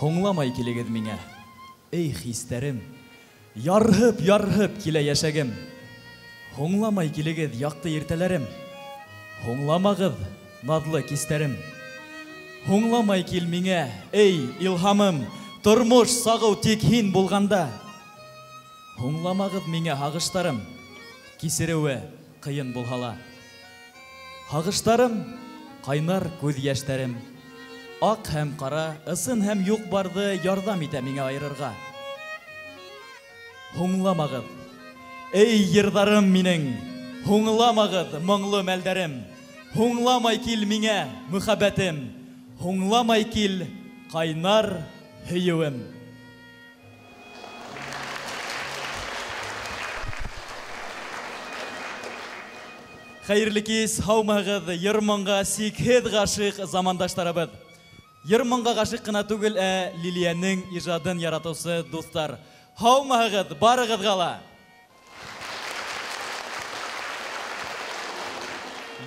Һуңламай килегеҙ миңә, эй хистәрем, ярһып-ярһып килә йәшәгем. Һуңламай килегеҙ яҡты иртәләрем, һуңламағыҙ наҙлы кистәрем. Һуңламай кил миңә, эй илһамым, тормош сағыу тик һин булғанда. Һуңламағыҙ миңә һағыштарым, кисереүе ҡыйын булһа ла. Һағыштарым, ҡайнар күҙ йәштәрем, аҡ һәм ҡара, ысын һәм юҡ барҙы ярҙам итә миңә айырырға. Һуңламағыҙ, эй йырҙарым минең, һуңламағыҙ моңло мәлдәрем, һуңламай кил миңә мөхәббәтем, һуңламай кил ҡайнар һөйөүем. Хәйерле кис, һаумыһығыҙ, йыр-моңға сикһеҙ ғашиҡ замандаштарыбыҙ. Йыр-моңға ғашиҡ ҡына түгел, ә Лилиәнең ижадын яратыусы дуҫтар. Һаумыһығыҙ, барығыҙға ла!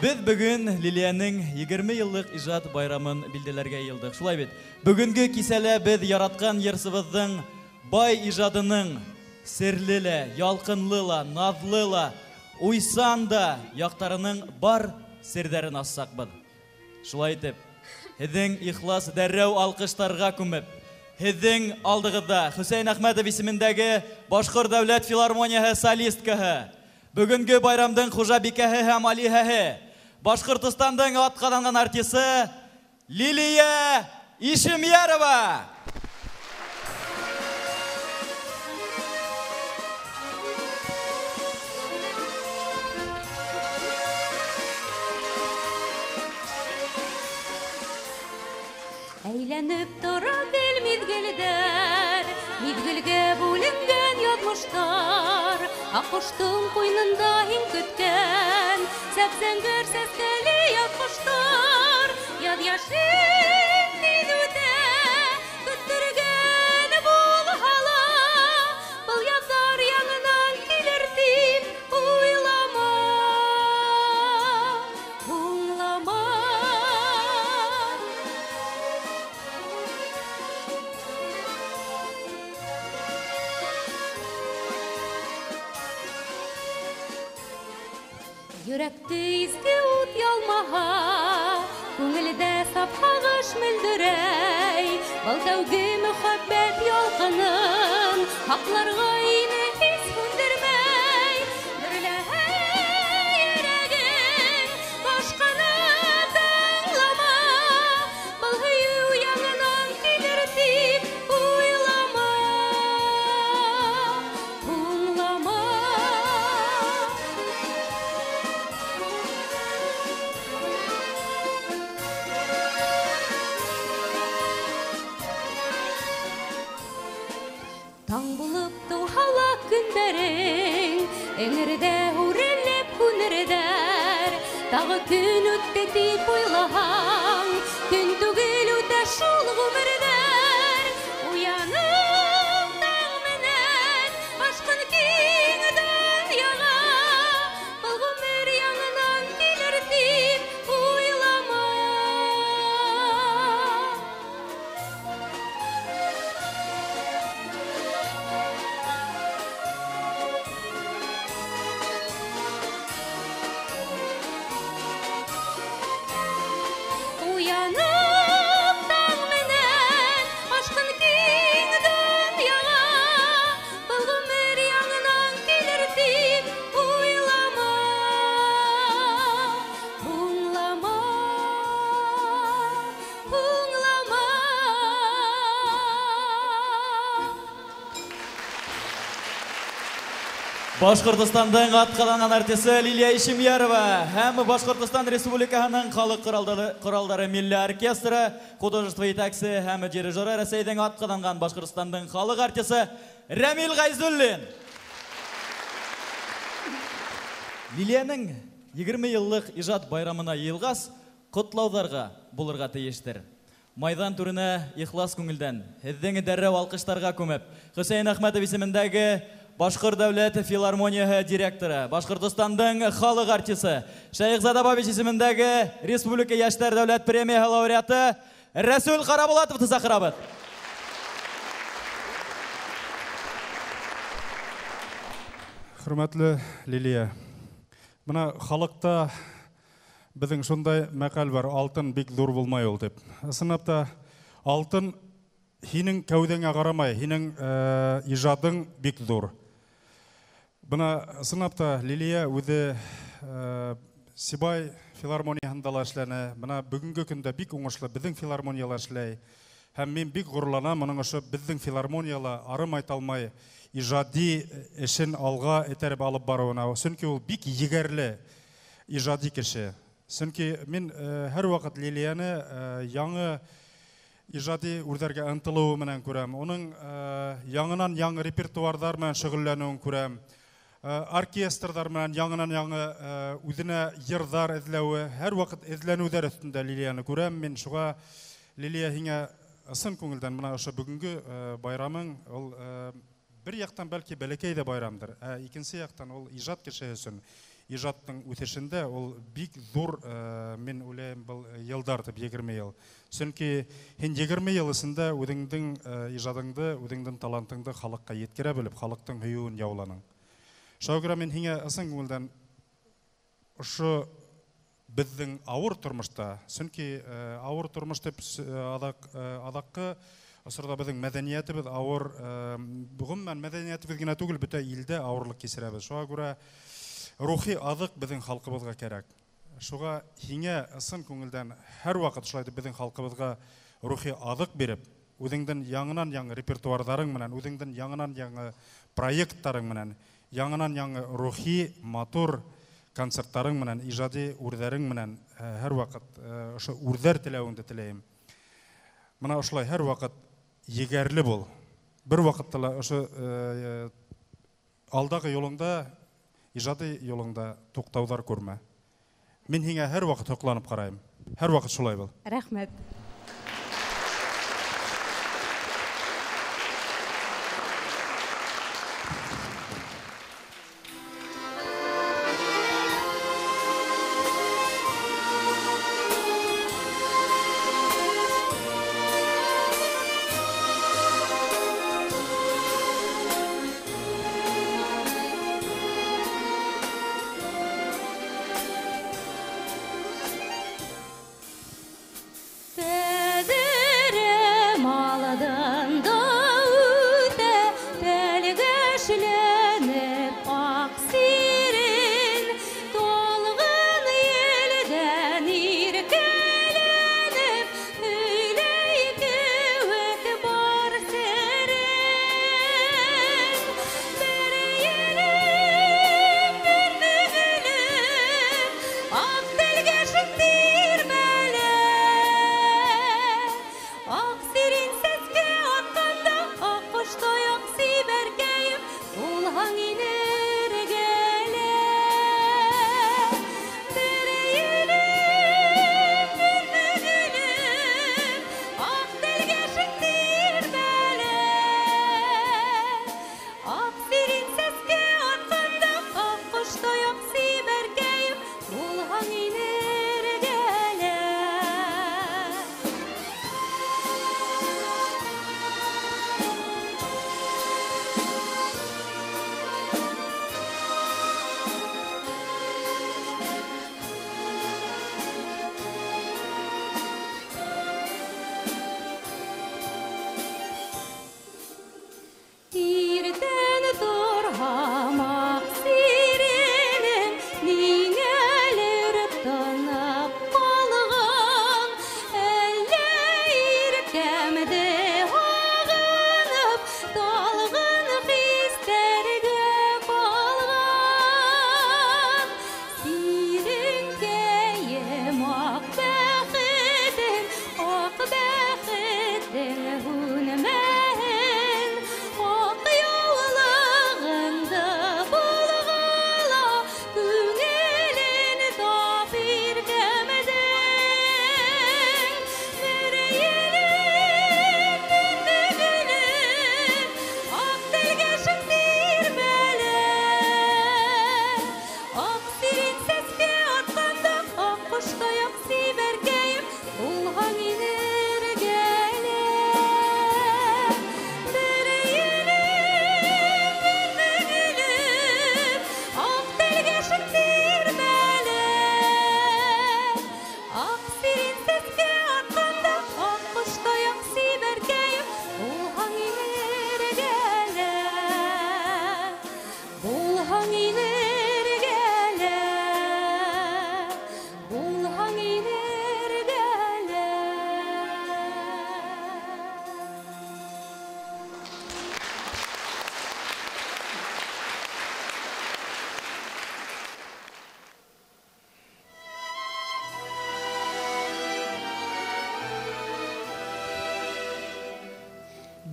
Беҙ бөгөн Лилиәнең 20 йыллыҡ ижад байрамын билдәләргә йыйылдыҡ. Шулай бит. Бөгөнгө кисәлә беҙ яратҡан йырсыбыҙҙың бай ижадының серле лә, ялҡынлы ла, наҙлы ла, уйсан да яҡтарының бар серҙәрен асаҡбыҙ. Шулай итеп, һеҙҙең ихлас дәррәү алҡыштарға күмеп, һеҙҙең алдығыҙҙа Хөсәйен Әхмәтов исемендәге Башҡорт дәүләт филармонияһы солисткаһы, бөгөнгө байрамдың хужабикәһе һәм алиһәһе, Башҡортостандың атҡаҙанған артисы Лилиә Ишемйәрова. Әйләнеп тора гел миҙгелдәр, миҙгелгә бүленгән яҙмыштар. Аҡҡоштоң ҡуйынында һин көткән сәп-зәңгәр сәскәле яҙмыштар. Яҙ йәшен тиҙ үтә, көттөргән булһа ла, был яҙҙар яңынан килер тип уйлама, һуңлама. Йөрәкте изге ут ялмаһа, күңелдә саф һағыш мөлдөрәй. Был тәүге мөхәббәт ялҡынын һаҡларға ине һис һүндермәй. Дөрләһә йөрәгең, башҡаны тыңлама, был һөйөү яңынан килер тип уйлама, һуңлама. Таң булып тыуһа ла көндәрең, эңерҙә үрелеп һүнерҙәр. Тағы көн үтте тип уйлаһаң, көн түгел үтә шул ғүмерҙәр. Уянып таң менән ашҡын киң донъяға, был ғүмер яңынан килер тип уйлама. Уянып таң менән ашҡын киң донъяға, был ғүмер яңынан килер тип уйлама, һуңлама, һуңлама. Башҡортостандың атҡаҙанған артисы Лилиә Ишемйәрова һәм Башҡортостан Республикаһының халыҡ ҡоралдары милли оркестры художество етәксе һәм дирижеры Рәсәйҙең атҡаҙанған Башҡортостандың халыҡ артисы Рәмил Ғәйзуллин. Лилиәнең 20 йыллыҡ ижад байрамына йыйылғас, ҡотлауҙарға булырға тейештер. Майҙан түренә ихлас күңелдән, һеҙҙең дәррәү алҡыштарға күмеп, Хөсәйен Әхмәтов исемендәге Башҡорт дәүләт филармонияһы директоры, Башҡортостандың халыҡ артисы, Шәйехзада Бабич исемендәге Республика йәштәр дәүләт премияһы лауреаты Рәсүл Ҡарабулатовты саҡырабыҙ. Хөрмәтле Лилия, бына халыҡта беҙҙең шундай мәҡәл бар, алтын бик ҙур булмай ул тип. Ысынлап та алтын һинең кәүҙәңә ҡарамай, һинең ижадың бик ҙур. Бына ысынлап та Лилия үҙе Сибай филармонияһында ла эшләне. Бына бөгөнгө көндә бик уңышлы беҙҙең филармонияла эшләй. Һәм мин бик ғорурланам моның ошо беҙҙең филармонияла арымай талмай ижади эшен алға этәреп алып барыуына. Сөнки ул бик егәрле ижади кеше. Сөнки мин һәр ваҡыт Лилияны яңы ижади үрҙәргә ынтылыуы менән күрәм. Уның яңынан яңы репертуарҙар менән шөғөлләнеүен күрәм. Оркестрҙар менән яңынан яңы үҙенә йырҙар эҙләүе, һәр ваҡыт эҙләнеүҙәр өҫтөндә Лилияны күрәм. Мин шуға, Лилия, һиңә ысын күңелдән бына ошо бөгөнгө байрамың ул бер яҡтан бәлки бәләкәй ҙә байрамдыр, ә икенсе яҡтан ул ижад кешеһе өсөн ижадтың үҫешендә ул бик ҙур, мин уйлайым, был йылдар тип 20 йыл. Сөнки һин 20 йыл эсендә үҙеңдең ижадыңды, үҙеңдең талантыңды халыҡҡа еткерә белеп, халыҡтың һөйөүен яуланың. Шуға күрә мин һиңә ысын күңелдән ошо беҙҙең ауыр тормошта, сөнки ауыр тормош тип аҙаҡҡы осорҙа беҙҙең мәҙәниәтебеҙ ауыр, ғөмүмән мәҙәниәтебеҙ генә түгел, бөтә илдә ауырлыҡ кисерәбеҙ. Шуға күрә рухи аҙыҡ беҙҙең халҡыбыҙға кәрәк. Шуға һиңә ысын күңелдән һәр ваҡыт шулай итеп беҙҙең халҡыбыҙға рухи аҙыҡ биреп, үҙеңдең яңынан яңы репертуарҙарың менән, үҙеңдең яңынан яңы проекттарың менән, яңынан яңы рухи матур концерттарың менән, ижади үрҙәрең менән һәр ваҡыт ошо үрҙәр теләүеңде теләйем. Бына ошолай һәр ваҡыт егәрле бул. Бер ваҡытта ла ошо алдағы юлыңда, ижади юлыңда туҡтауҙар күрмә. Мин һиңә һәр ваҡыт һоҡланып ҡарайым. Һәр ваҡыт шулай был. Рәхмәт.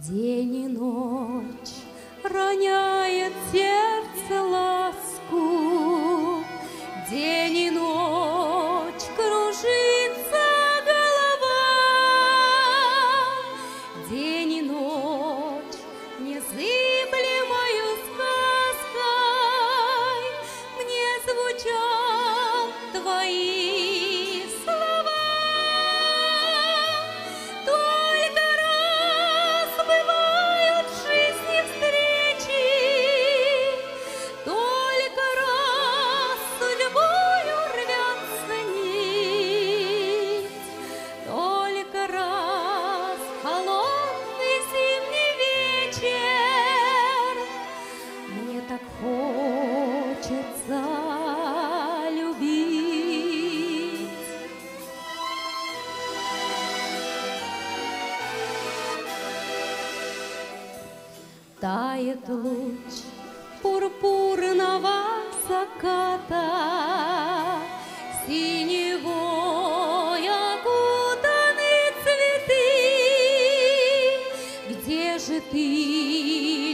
День и ночь роняет сердце ласку, день и ночь кружится голова, день и ночь незыблемою сказкой мне звучат твои слова. Только раз бывают в жизни встречи, только раз судьбою рвется нить, только раз холодный зимний вечер мне так хочется любить. Тает луч пурпурного заката, синевой окутаны цветы. Где же ты,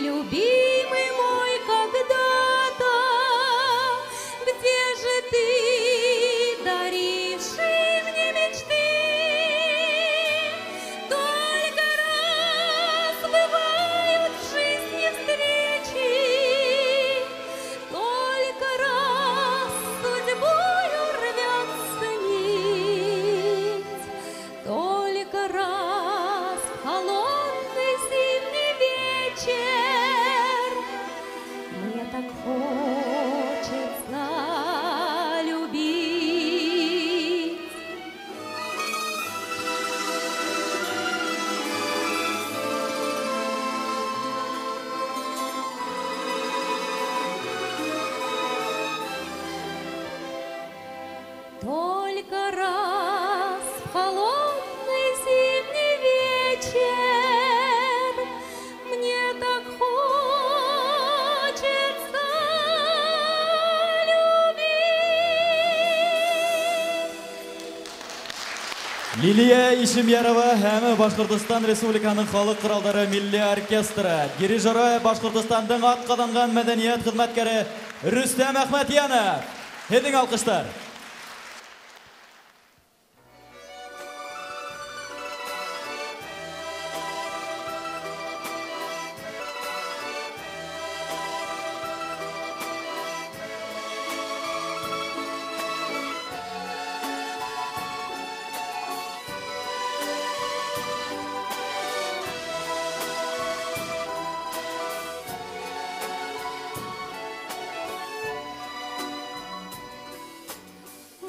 любимый мой, когда-то? Где же ты, даривший мне мечты? Только раз бывают в жизни встречи, только раз судьбою рвется нить, только раз в холодный зимний вечер мне так хочется любить. Только раз в холодный зимний вечер мне так хочется любить. Лилия Ишемьярова һәм Башҡортостан Республикаһының халыҡ ҡоралдары милли оркестры, дирижеры Башҡортостандың атҡаҙанған мәҙәниәт хеҙмәткәре Рөстәм Әхмәтйәнов. Һеҙҙең алҡыштар.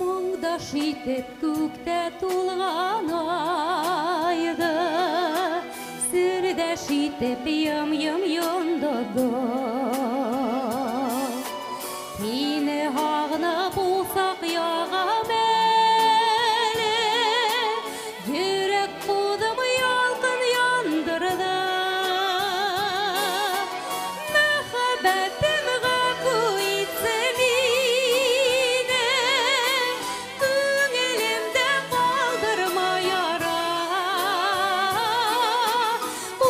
Моңдаш итеп күктә тулған айҙы, серҙәш итеп йым-йым йондоҙҙо. Һине һағынып усаҡ яғам әле, йөрәк ҡуҙым ялҡын яндырҙы. Мөхәббәтем ғәфү итсен мине, күңелемдә ҡалдырма яра.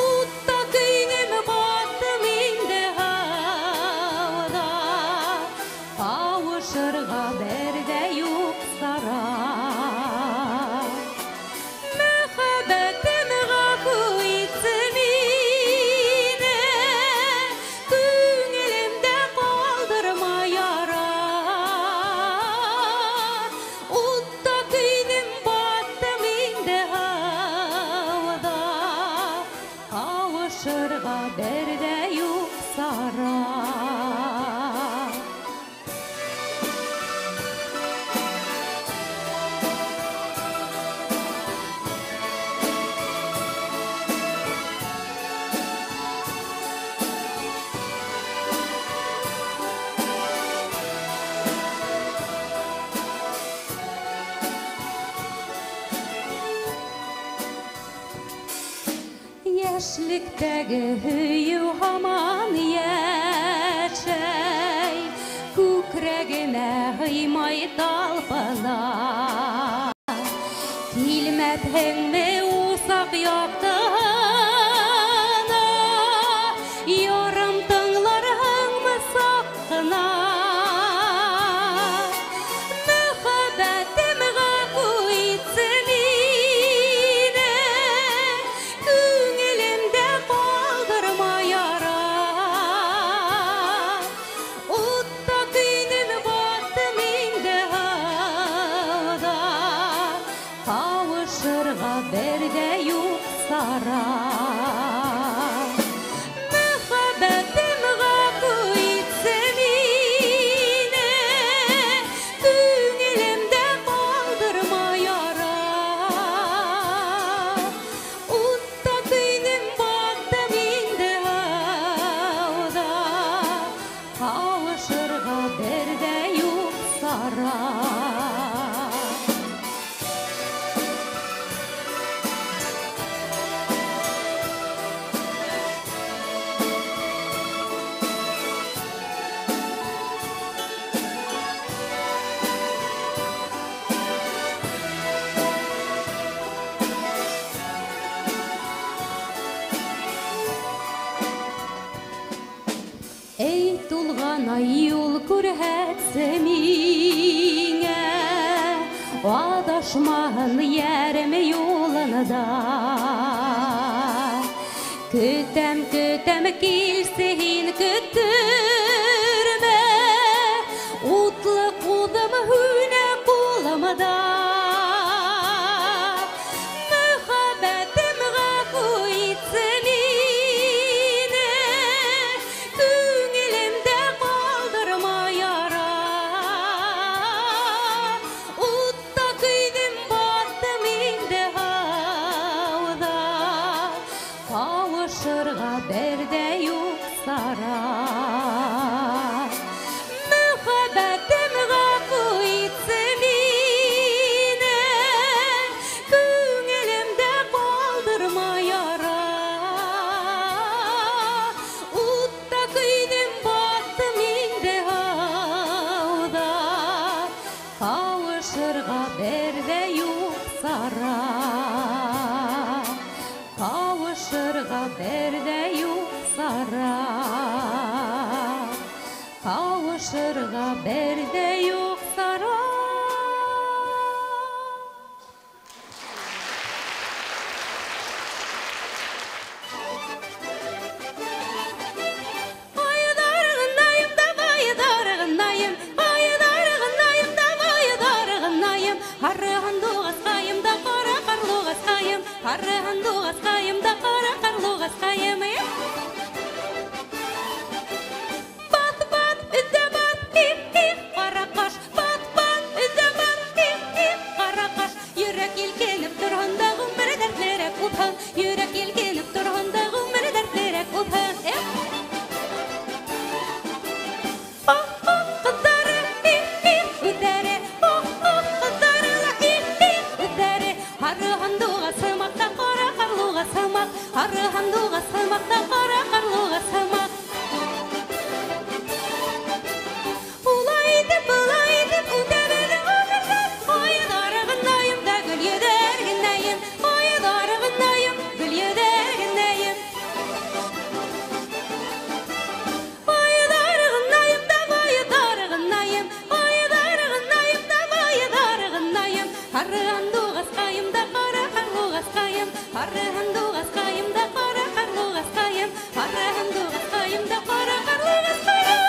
Утта көйҙөм, баттым инде һыуҙа, ҡауышырға бер ҙә юҡ сара. Мөхәббәтем ғәфү итсен мине, күңелемдә ҡалдырма яра. Утта көйҙөм, баттым инде һыуҙа, ҡауышырға бер ҙә юҡ сара. Йәшлектәге һөйөү һаман йәшәй, күкрәгемә һыймай талпына. Килмәҫһеңме усаҡ яҡтыһына, сара. Мөхәббәтем ғәфү итсен мине, күңелемдә ҡалдырма яра. Утта көйҙөм, баттым инде һыуҙа, ҡауышырға бер ҙә юҡ сара. Эй, тулған ай, юл күрһәтсе миңә, аҙашмаһын йәрем юлында. Көтәм, көтәм, килсе һин көттөрмә, утлы ҡуҙым һүнә ҡулымда. Мөхәббәтем ғәфү итсен мине, күңелемдә ҡалдырма яра. Утта көйҙөм, баттым инде һыуҙа, ҡауышырға бер ҙә юҡ сара. Мөхәббәтем ғәфү итсен мине, күңелемдә ҡалдырма яра. Утта көйҙөм, баттым инде һыуҙа, ҡауышырға бер ҙә юҡ сара. Ҡауышырға бер ҙә юҡ сара. Ҡауышырға бер ҙә юҡ сара. Айҙарғынайым да байҙарғынайым, айҙарғынайым да байҙарғынайым, һары һандуғасҡайым да ҡара ҡарлуғасҡайым, һары һандуғасҡайым да ҡара ҡарлуғасҡайым. Бат, бат, өҙҙә бат, их, их, ҡара ҡаш, бат, бат, өҙҙә бат, их, их, ҡара ҡаш. Йөрәк елкенеп торһон да ғүмер дәртлерәк уҙһын, йөрәк елкенеп торһон да ғүмер дәртлерәк уҙһын. Эх. Ох, ох, ҡыҙҙары, их, их, үҙҙәре, ох, ох, ҡыҙҙары ла, их, их, үҙҙәре. Һары һандуғас һымаҡ та ҡара ҡарлуғас һымаҡ, һары һандуғас һымаҡ та ҡара ҡарлуғас һымаҡ. Улай итеп, былай итеп үтә беҙҙең ғүмерҙәр. Айҙарығынайым да гөл йөҙәргенәйем, айҙарығынайым, гөл йөҙәргенәйем. Айҙарығынайым да байҙарығынайым, айҙарығынайым да байҙарығынайым. Һары һандуғасҡайым да ҡара ҡарлуғасҡайым, һары һандуғасҡайым да ҡара ҡарлуғасҡайым, һары һандуғасҡайым да ҡара ҡарлуғасҡайым.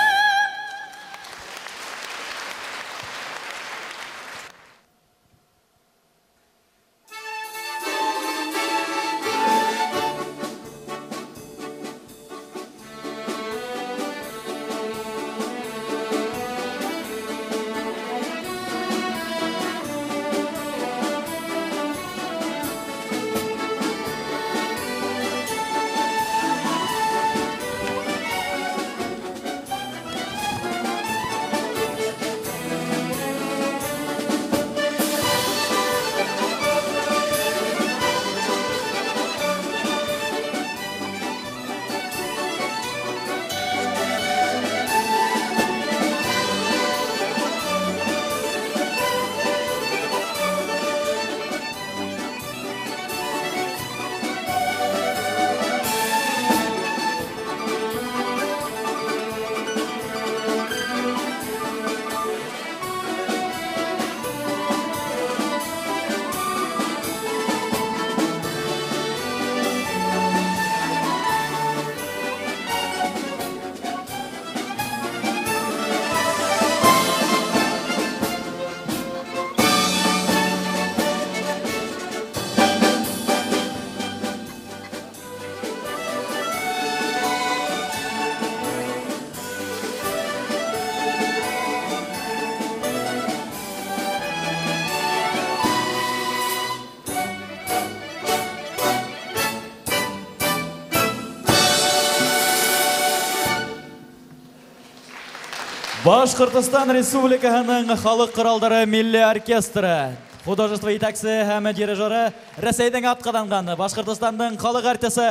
Башҡортостан Республикаһының халыҡ ҡоралдары милли оркестры, художество етәксе һәм дирижеры Рәсәйҙең атҡаҙанған Башҡортостандың халыҡ артисы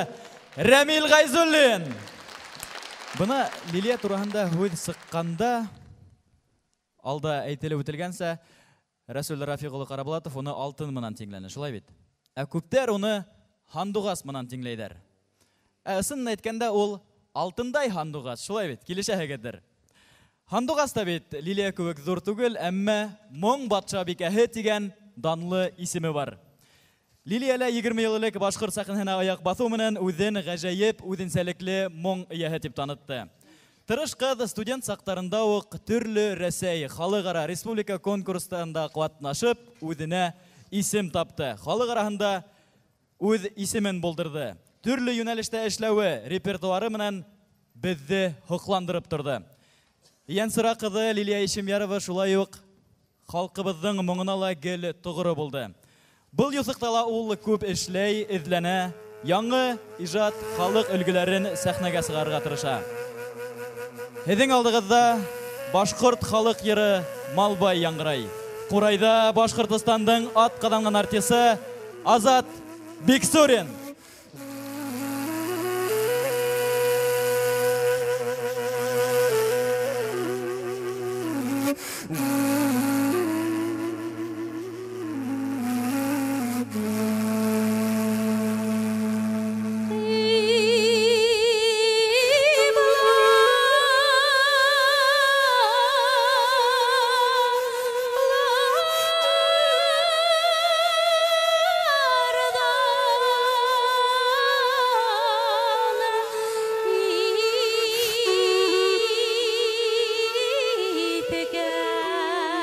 Рәмил Ғәйзуллин. Бына Лилия тураһында һүҙ сыҡҡанда, алда әйтелеп үтелгәнсә, Рәсүл Рафиҡ улы Ҡарабулатов уны алтын менән тиңләне, шулай бит? Ә күптәр уны һандуғас менән тиңләйҙәр. Ә ысынын әйткәндә, ул алтындай һандуғас, шулай бит? Килешәһегеҙҙер. Һандуғас та бит Лилия кеүек ҙур түгел, әммә моң батшабикәһе тигән данлы исеме бар. Лилия лә 20 йыл элек башҡорт сәхнәһенә аяҡ баҫыу менән үҙен ғәжәйеп үҙенсәлекле моң эйәһе тип танытты. Тырыш ҡыҙ студент саҡтарында уҡ төрлө Рәсәй, халыҡ-ара, республика конкурстарында ҡатнашып, үҙенә исем тапты. Халыҡ араһында үҙ исемен булдырҙы. Төрлө йүнәлештә эшләүе, репертуары менән беҙҙе һоҡландырып торҙо. Йәнсыра ҡыҙы Лилия Ишемйәрова шулай уҡ халҡыбыҙҙың моңона ла гел тоғро булды. Был юҫыҡта ла ул күп эшләй, эҙләнә, яңы ижад халыҡ өлгөләрен сәхнәгә сығарырға тырыша. Һеҙҙең алдығыҙҙа башҡорт халыҡ йыры Малбай яңғырай. Ҡурайҙа Башҡортостандың атҡаҙанған артисы Азат Биксурин. Take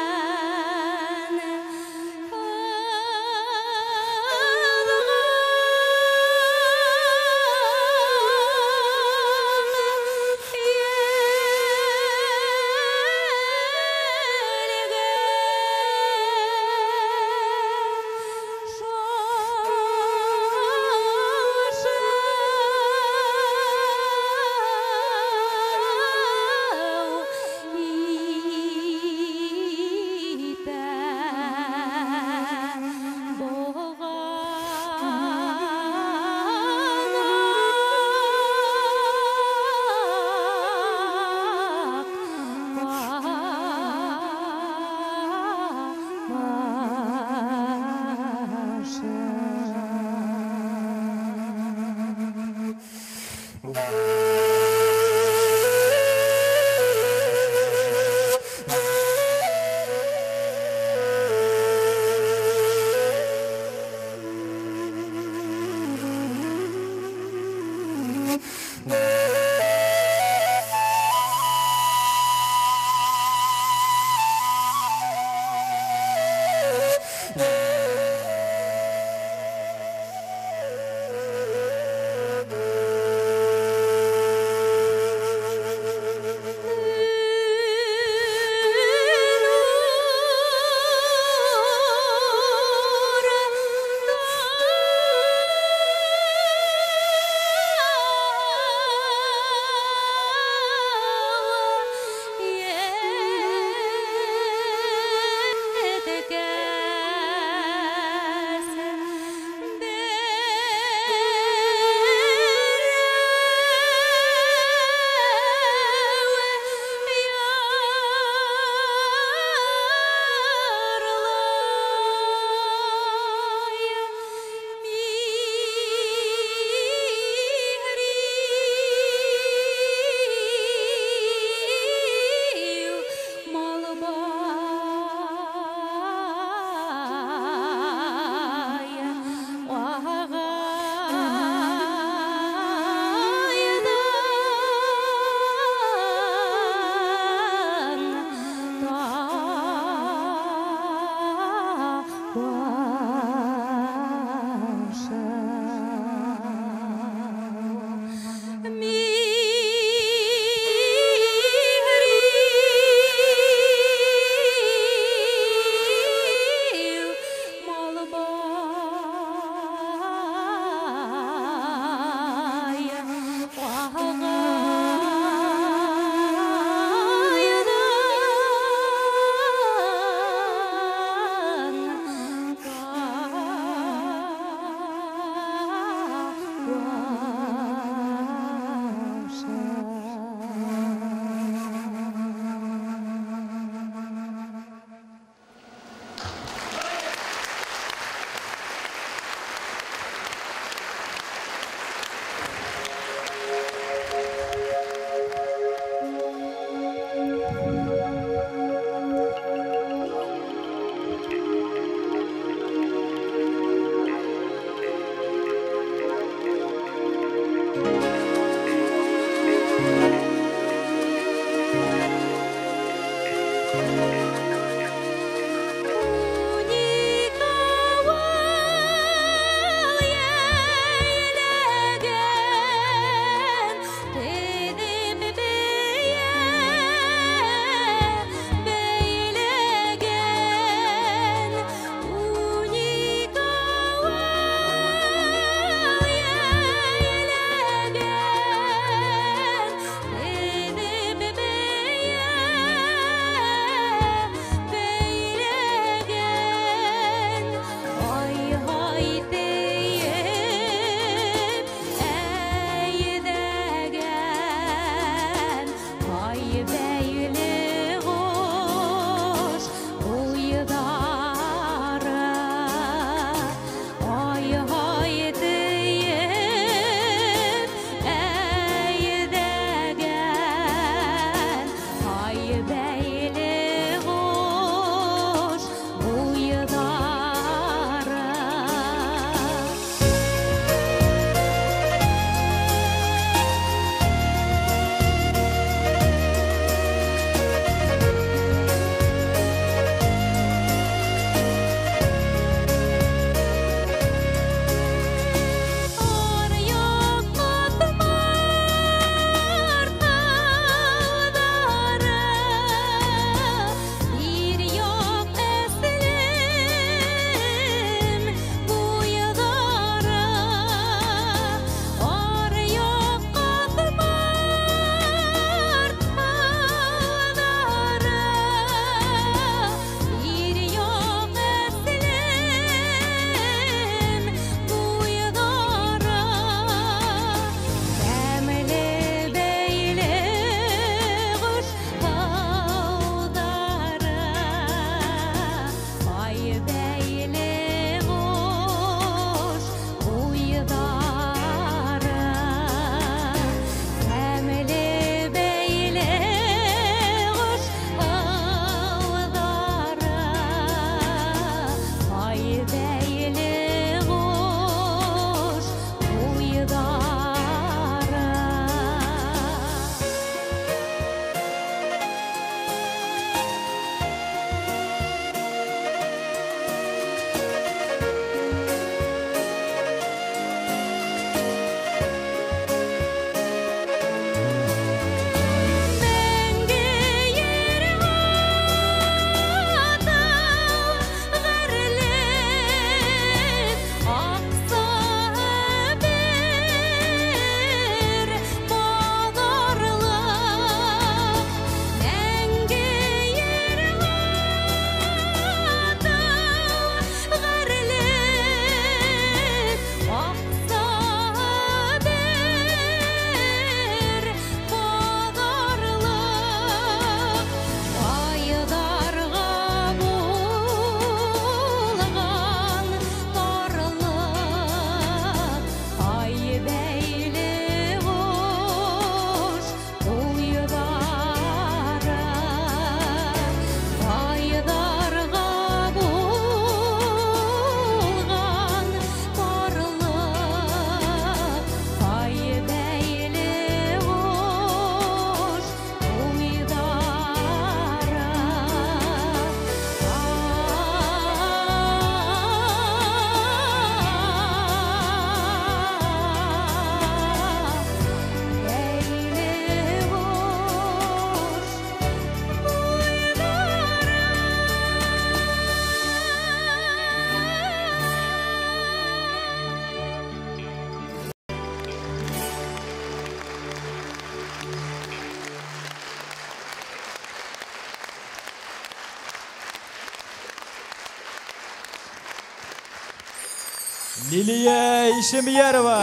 Лилия Ишемьярова.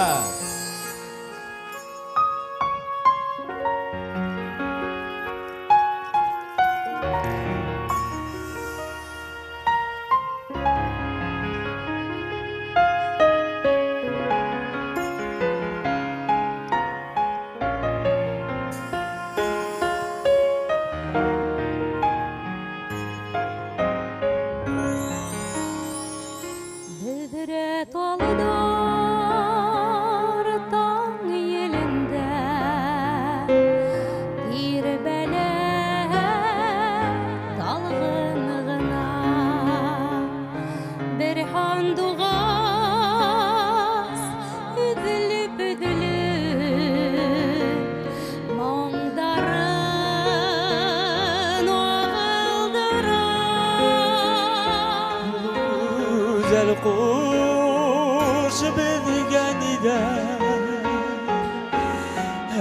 Quş bizge nide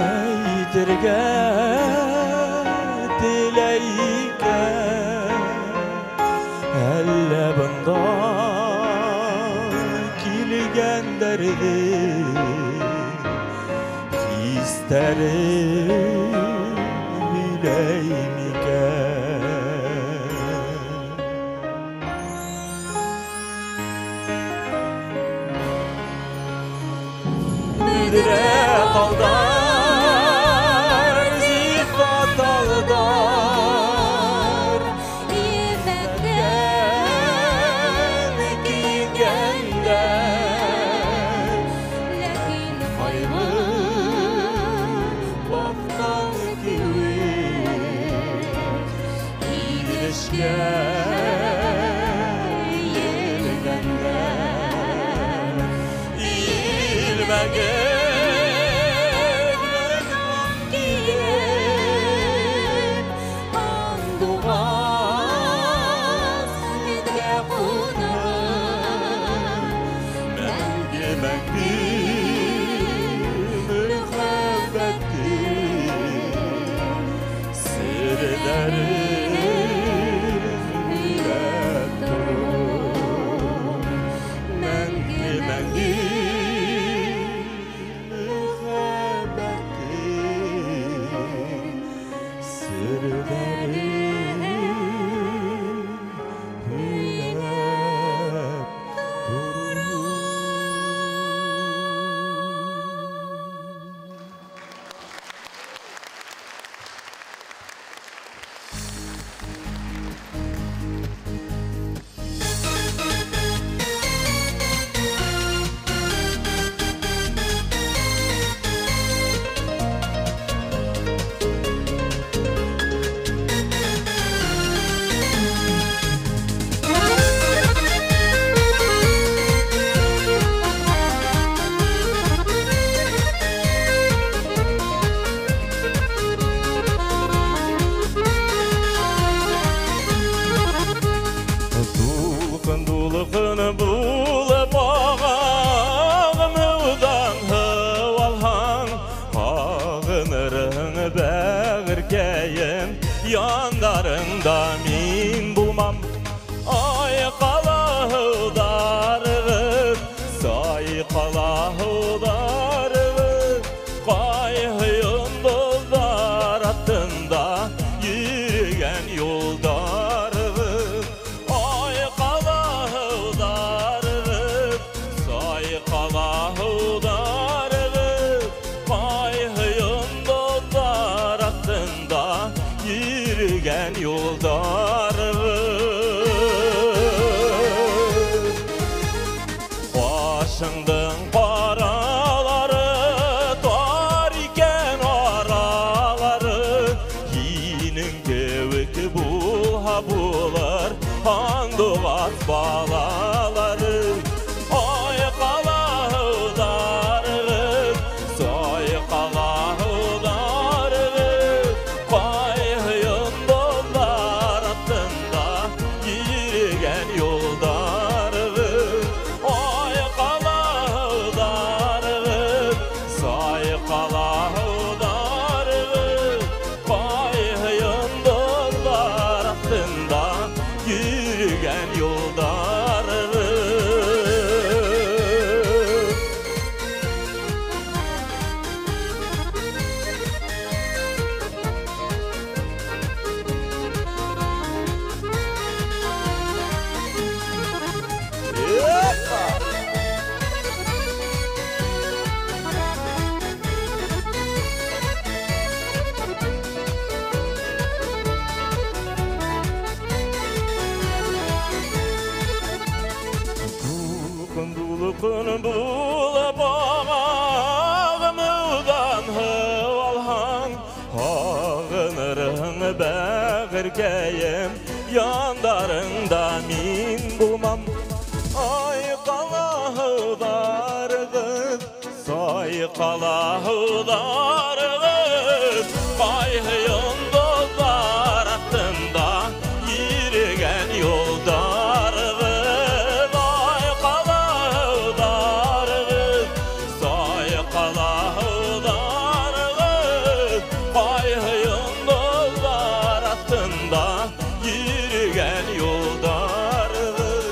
Eydirge dileyke Elle bunda kilgen derdi İsterim bileyim. Aldar, zifat aldar, İffetten giygenler, Lakin kaygı batkan gibi İlişke yelgenler, İlmege. Yanlarında min bulmam. Ay qalahudarığız, say qalahudarığız, Qay yıldızlar attında yürügen yoldarığız. Ay qalahudarığız, say qalahudarığız, Qay yıldızlar attında yürügen yoldarığız. Başındın qaraları, tar iken araları, Hinin kevik bulha bular, handuvat balaları. Ay qalahudarığız, say qalahudarığız, Qay yıldızlar attında yürügen yoldarığız. Ay qalahudarığız, say qalahudarığız, Qay yıldızlar attında yürügen yoldarığız. Тулҡын булып ағымыуҙан һыу алһаң, һағынырһың бәғеркәйем, яндарыңда мин булмам. Ай ҡала һыуҙарығыҙ, сайҡала һыуҙарығыҙ, ҡайһы йондоҙҙар аҫтында йөрөгән юлдарығыҙ. Ай ҡала һыуҙарығыҙ, сайҡала һыуҙарығыҙ, ҡайһы йондоҙҙар аҫтында йөрөгән юлдарығыҙ.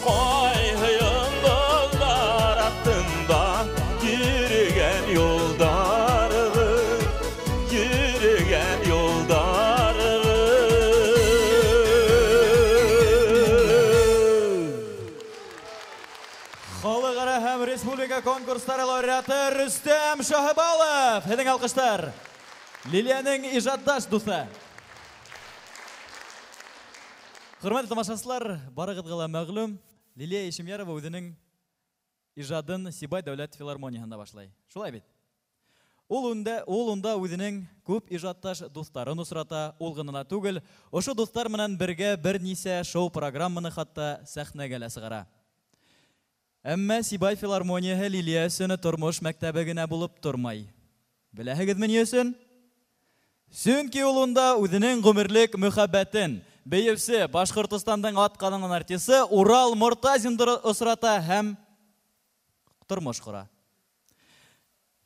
Ҡайһы йондоҙҙар аҫтында йөрөгән юлдарығыҙ, йөрөгән юлдарығыҙ. Халыҡ-ара һәм республика конкурстары лауреаты Рөстәм Шаһыбалов. Һеҙҙең алҡыштар. Лилияның ижаддаш дуҫы. Хөрмәтле тамашасылар, барығыҙға ла мәғлүм, Лилия Ишемйәрова үҙенең ижадын Сибай дәүләт филармонияһында башлай. Шулай бит? Ул унда үҙенең күп ижадташ дуҫтарын осрата, ул ғына ла түгел, ошо дуҫтар менән бергә бер нисә шоу-программаны хатта сәхнәгә лә сығара. Әммә Сибай филармонияһы Лилия өсөн тормош мәктәбе генә булып тормай. Беләһегеҙме ни өсөн? Сөнки ул унда үҙенең ғүмерлек мөхәббәтен, бейеүсе, Башҡортостандың атҡаҙанған артисы Урал Мортазинды осрата һәм тормош ҡора.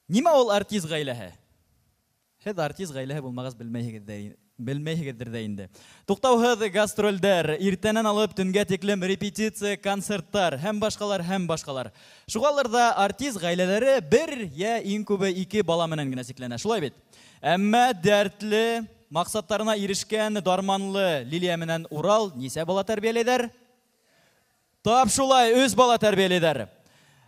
Нимә ул артист ғаиләһе? Һеҙ артист ғаиләһе булмағас белмәйһегеҙҙер ҙә инде. Туҡтауһыҙ гастролдәр, иртәнән алып төнгә тиклем репетиция, концерттар һәм башҡалар, һәм башҡалар. Шуғалыр ҙа артист ғаиләләре бер йә иң күбе ике бала менән генә сикләнә. Шулай бит? Әммә дәртле, маҡсаттарына ирешкән дарманлы Лилия менән Урал нисә бала тәрбиәләйҙәр? Тап шулай, өс бала тәрбиәләйҙәр.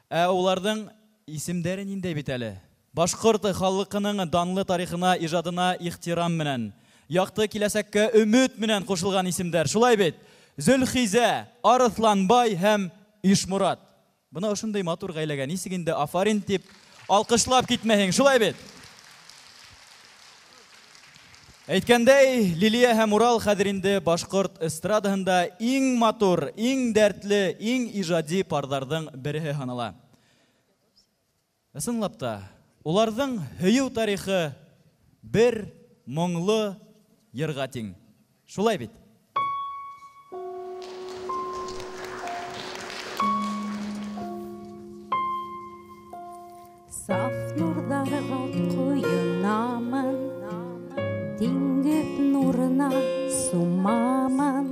Ә уларҙың исемдәре ниндәй бит әле? Башҡорт халҡының данлы тарихына, ижадына ихтирам менән, яҡты киләсәккә өмөт менән ҡушылған исемдәр. Шулай бит? Зөлхизә, Арыҫланбай һәм Ишмурат. Бына ошондай матур ғаиләгә нисек инде афарин тип алҡышлап китмәһең, шулай бит? Әйткәндәй, Лилия һәм Урал хәҙер инде башҡорт эстрадаһында иң матур, иң дәртле, иң ижади парҙарҙың береһе һанала. Ысынлап та, уларҙың һөйөү тарихы бер моңло йырға тиң. Шулай бит? Саф нурҙарға ҡойонамын, диңгеҙ нурына сумамын.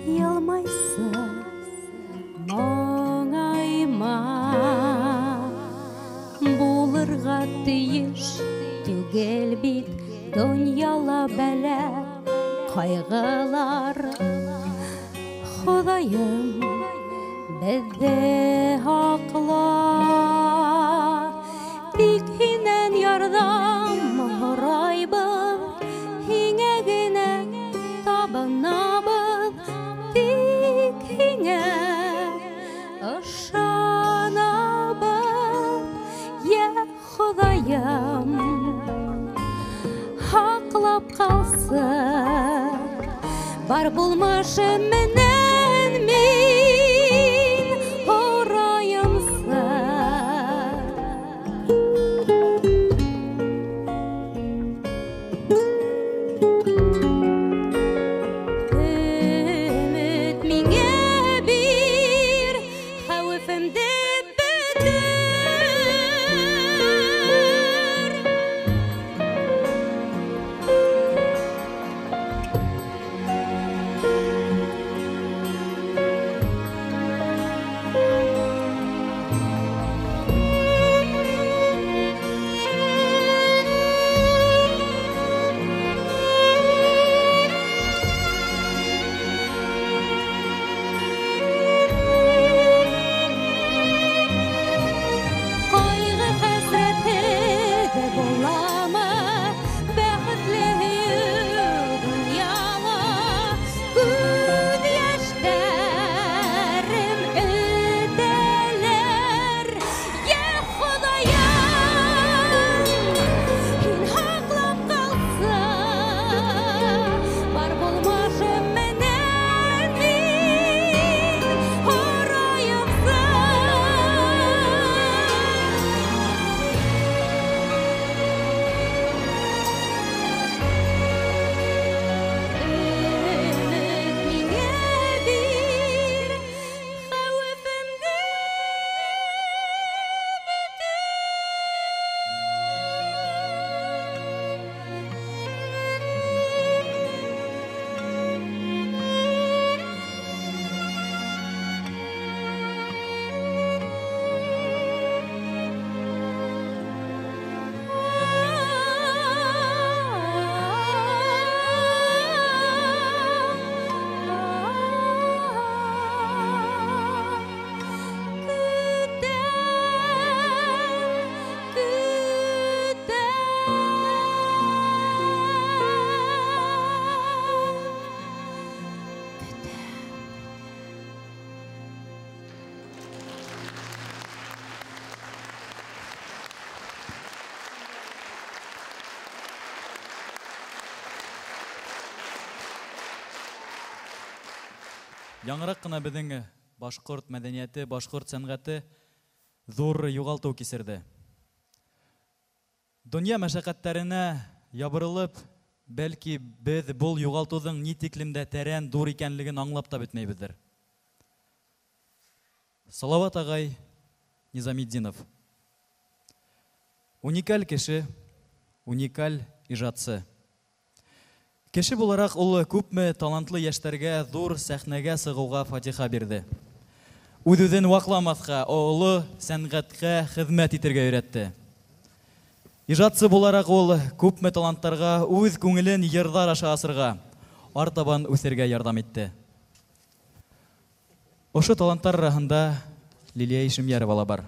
Йылмайсы, моңайма, булырға тейеш түгел бит донъяла бәлә, ҡайғылар. Хоҙайым, беҙҙе һаҡла, тик һинән ярҙам һорайбыҙ, һиңә генә табынабыҙ, тик һиңә ышанабыҙ. Йә Хоҙайым, һаҡлап ҡалсы, бар булмышы менән мин һорайымсы. Өмөт миңә бир, хәүефемде бөтөр. Яңыраҡ ҡына беҙҙең башҡорт мәҙәниәте, башҡорт сәнғәте ҙур юғалтыу кисерҙе. Донъя мәшәҡәттәренә ябырылып, бәлки беҙ был юғалтыуҙың ни тиклем дә тәрән, ҙур икәнлеген аңлап та бөтмәйбеҙҙер. Салават ағай Низаметдинов. Уникаль кеше, уникаль ижадсы. Кеше булараҡ ул күпме талантлы йәштәргә ҙур сәхнәгә сығыуға фатиха бирҙе. Үҙ-үҙен ваҡламаҫҡа, оло сәнғәткә хеҙмәт итергә өйрәтте. Ижадсы булараҡ ул күпме таланттарға үҙ күңелен йырҙар аша асырға, артабан үҫергә ярҙам итте. Ошо таланттар араһында Лилиә Ишемйәрова ла бар.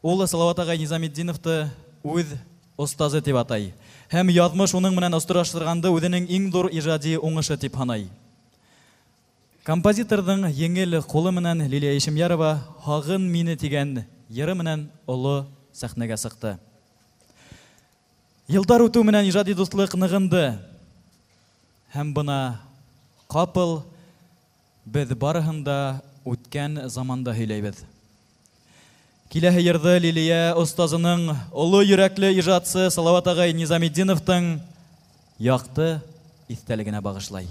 Ул Салават ағай Низаметдиновты үҙ остазы тип атай. Һәм яҙмыш уның менән осраштырғанды үҙенең иң ҙур ижади уңышы тип һанай. Композиторҙың еңел ҡулы менән Лилиә Ишемйәрова «Һағын мине» тигән йыры менән оло сәхнәгә сыҡты. Йылдар үтеү менән ижади дуҫлыҡ нығынды. Һәм бына ҡапыл беҙ барыһын да үткән заманда һөйләйбеҙ. Киләһе йырҙы Лилиә остазының оло йөрәкле ижадсы Салават ағай Низаметдиновтың яҡты иҫтәлегенә бағышлай.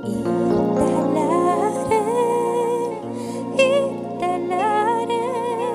Иртәләрем, иртәләрем.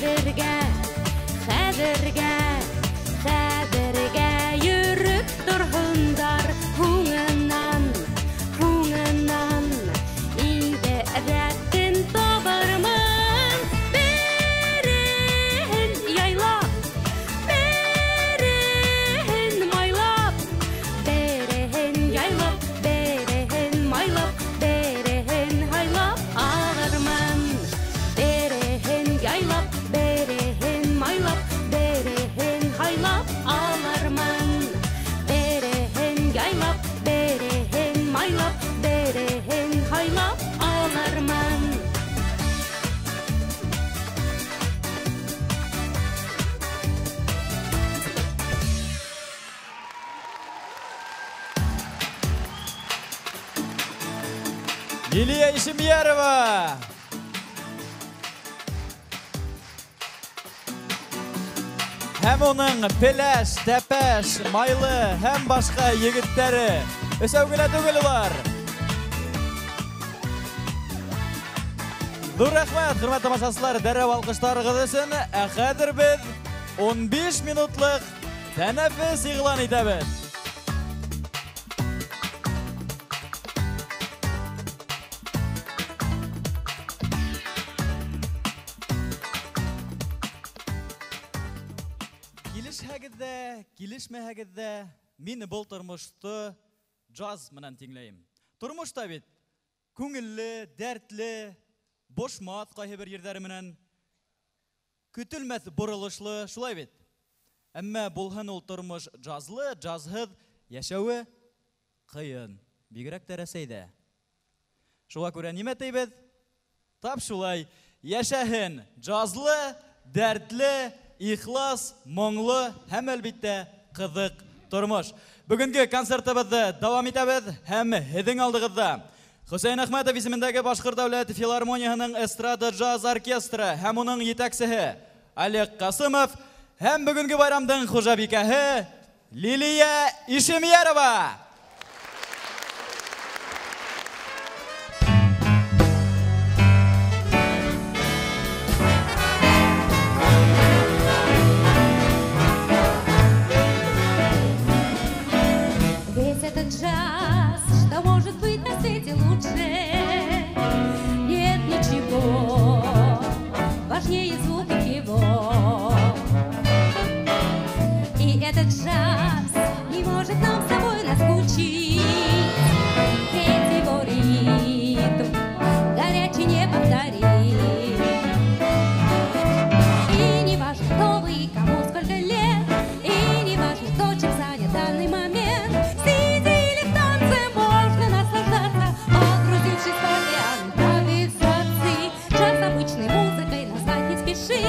Хәҙергә, хәҙергә, хәҙергә йөрөп торһондар. Һуңынан, һуңынан инде рәтен табырмын. Береһен яйлап, береһен майлап, береһен яйлап, береһен майлап, береһен һайлап алырмын. Береһен яйлап, береһен майлап, береһен һайлап алырмын. Береһен яйлап, береһен майлап, береһен һайлап алырмын. Лилия Ишемьярова! Һәм уның Пеләш, Тәпәш, Майлы һәм башҡа егеттәре. Өсәү генә түгел улар. Ҙур рәхмәт, хөрмәтле тамашасылар, дәррәү алҡыштарығыҙ өсөн. Ә хәҙер беҙ 15 минутлыҡ тәнәфес иғлан итәбеҙ. Килешһәгеҙ ҙә, килешмәһәгеҙ ҙә, мин был тормошто джаз менән тиңләйем. Тормош та бит күңелле, дәртле, бошмаҫ ҡайһы бер ерҙәре менән, көтөлмәҫ боролошло, шулай бит. Әммә булһын ул тормош джазлы, джазһыҙ йәшәүе ҡыйын, бигерәк тә Рәсәйҙә. Шуға күрә нимә тейбеҙ? Тап шулай йәшәһен джазлы, дәртле, ихлас, моңло һәм әлбиттә ҡыҙыҡ тормош. Бөгөнгө концертыбыҙҙы дауам итәбеҙ һәм һеҙҙең алдығыҙҙа Хөсәйен Әхмәтов исемендәге Башҡорт дәүләт филармонияһының эстрада джаз оркестры һәм уның етәксеһе Олег Ҡасымов һәм бөгөнгө байрамдың хужабикәһе Лилия Ишемьярова. Весь этот джаз, что может быть на свете лучше, нет ничего важнее звуков его. И этот джаз не может нам с тобой наскучить, ведь его ритм горячий не повторить. И не важно, кто вы и кому сколько лет, и не важно, кто чем занят в данный момент. Сидя или в танце можно наслаждаться, погрузившись в океан импровизации. Джаз обычной музыкой назвать не спеши,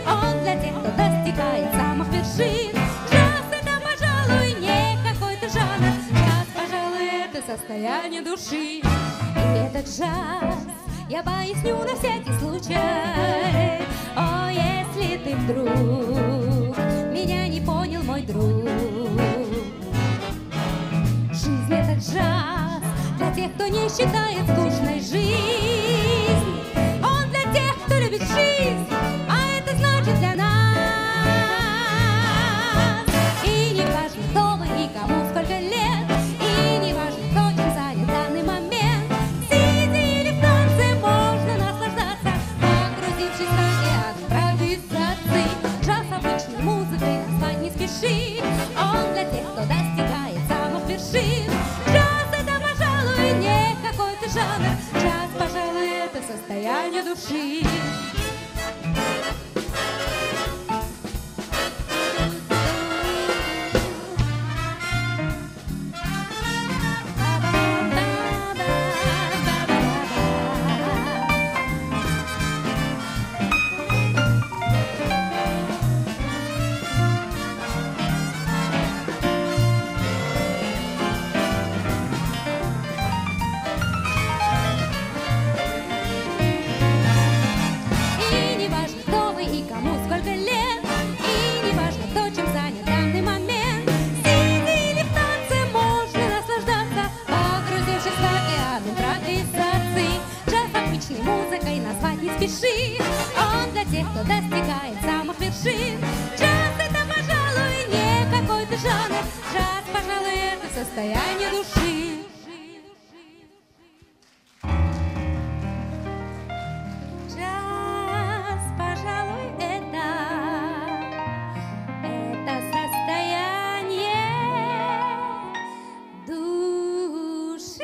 он для тех, кто достигает самых вершин. Джаз — это, пожалуй, не какой-то жанр, джаз, пожалуй, это состояние души. И этот джаз я поясню на всякий случай. О, если ты вдруг меня не понял, мой друг. Жизнь — это джаз для тех, кто не считает скучной жизнь. Он для тех, кто любит жизнь, а это значит для нас. И не важно, кто вы и кому сколько лет, и не важно, кто чем занят в данный момент. Сидя или в танце можно наслаждаться, погрузившись в океан импровизации. Джаз обычной музыкой назвать не спеши, он для тех, кто достигает самых вершин. Джаз — это, пожалуй, не какой-то жанр, джаз, пожалуй, это состояние души. достигает самых вершин. Джаз — это, пожалуй, не какой-то жанр. Джаз, пожалуй, это состояние души. Джаз, пожалуй, это состояние души.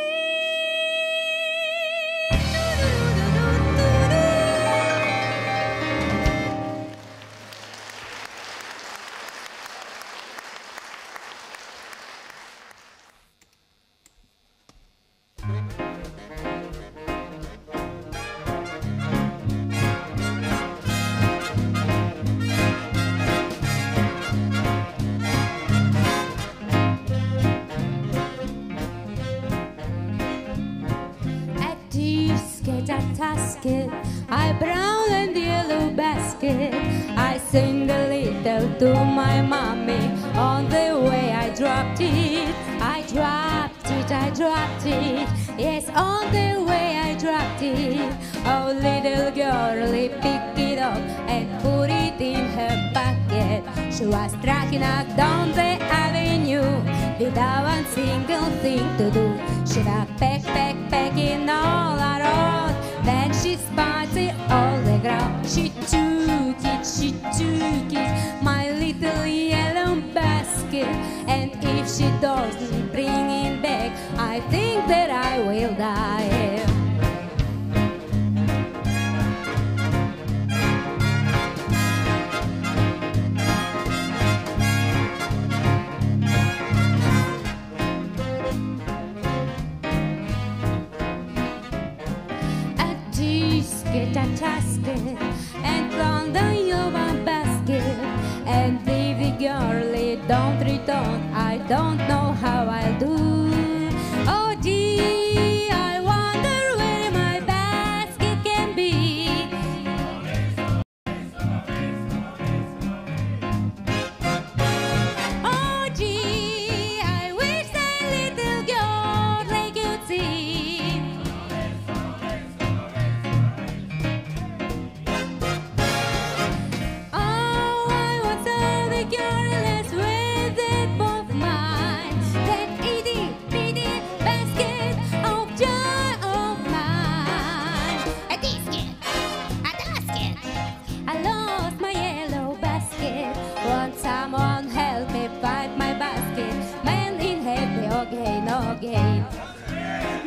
I brown and yellow basket. I sing a little to my mommy. On the way I dropped it, I dropped it, I dropped it. Yes, on the way I dropped it. Oh, little girlie picked it up and put it in her pocket. She was tracking up down the avenue without one single thing to do. She was pack, pack, packing all around. Then she spotted all the ground. She took it, my little yellow basket. And if she doesn't bring it back, I think that I will die. A tasket and found the yellow basket. And if the girlie don't return, I don't know how I'll do. Oh gee, I wonder where my basket can be. Oh gee, I wish that little girlie could see. Oh, I want the girl with it both mine. That itty bitty basket of joy of mine. A biscuit, a basket. I lost my yellow basket. Won't someone help me find my basket? Man in happy again, again.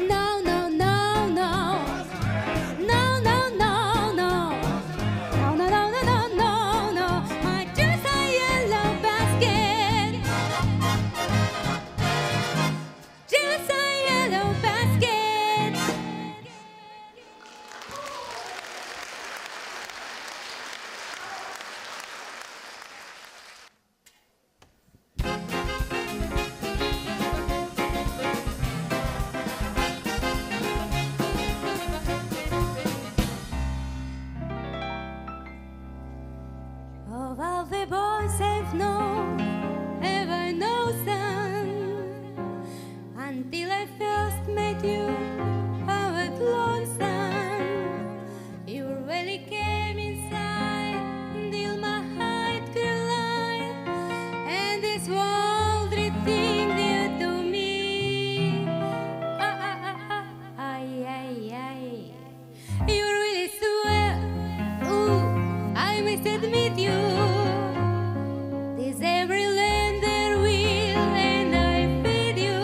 No, no, no, no. No, no, no, no. No, no, no, no, no, no, no. My just a yellow basket. Just a yellow basket. Of all the boys I've known, have I no son? Until I first met you, I was lonesome. You really came inside, till my heart grew light, and this world thing you to me. Ah, ah, ah, ah, ay, ay, ay. You really swell. Ooh, I must admit you. This every land there will, and I feed you.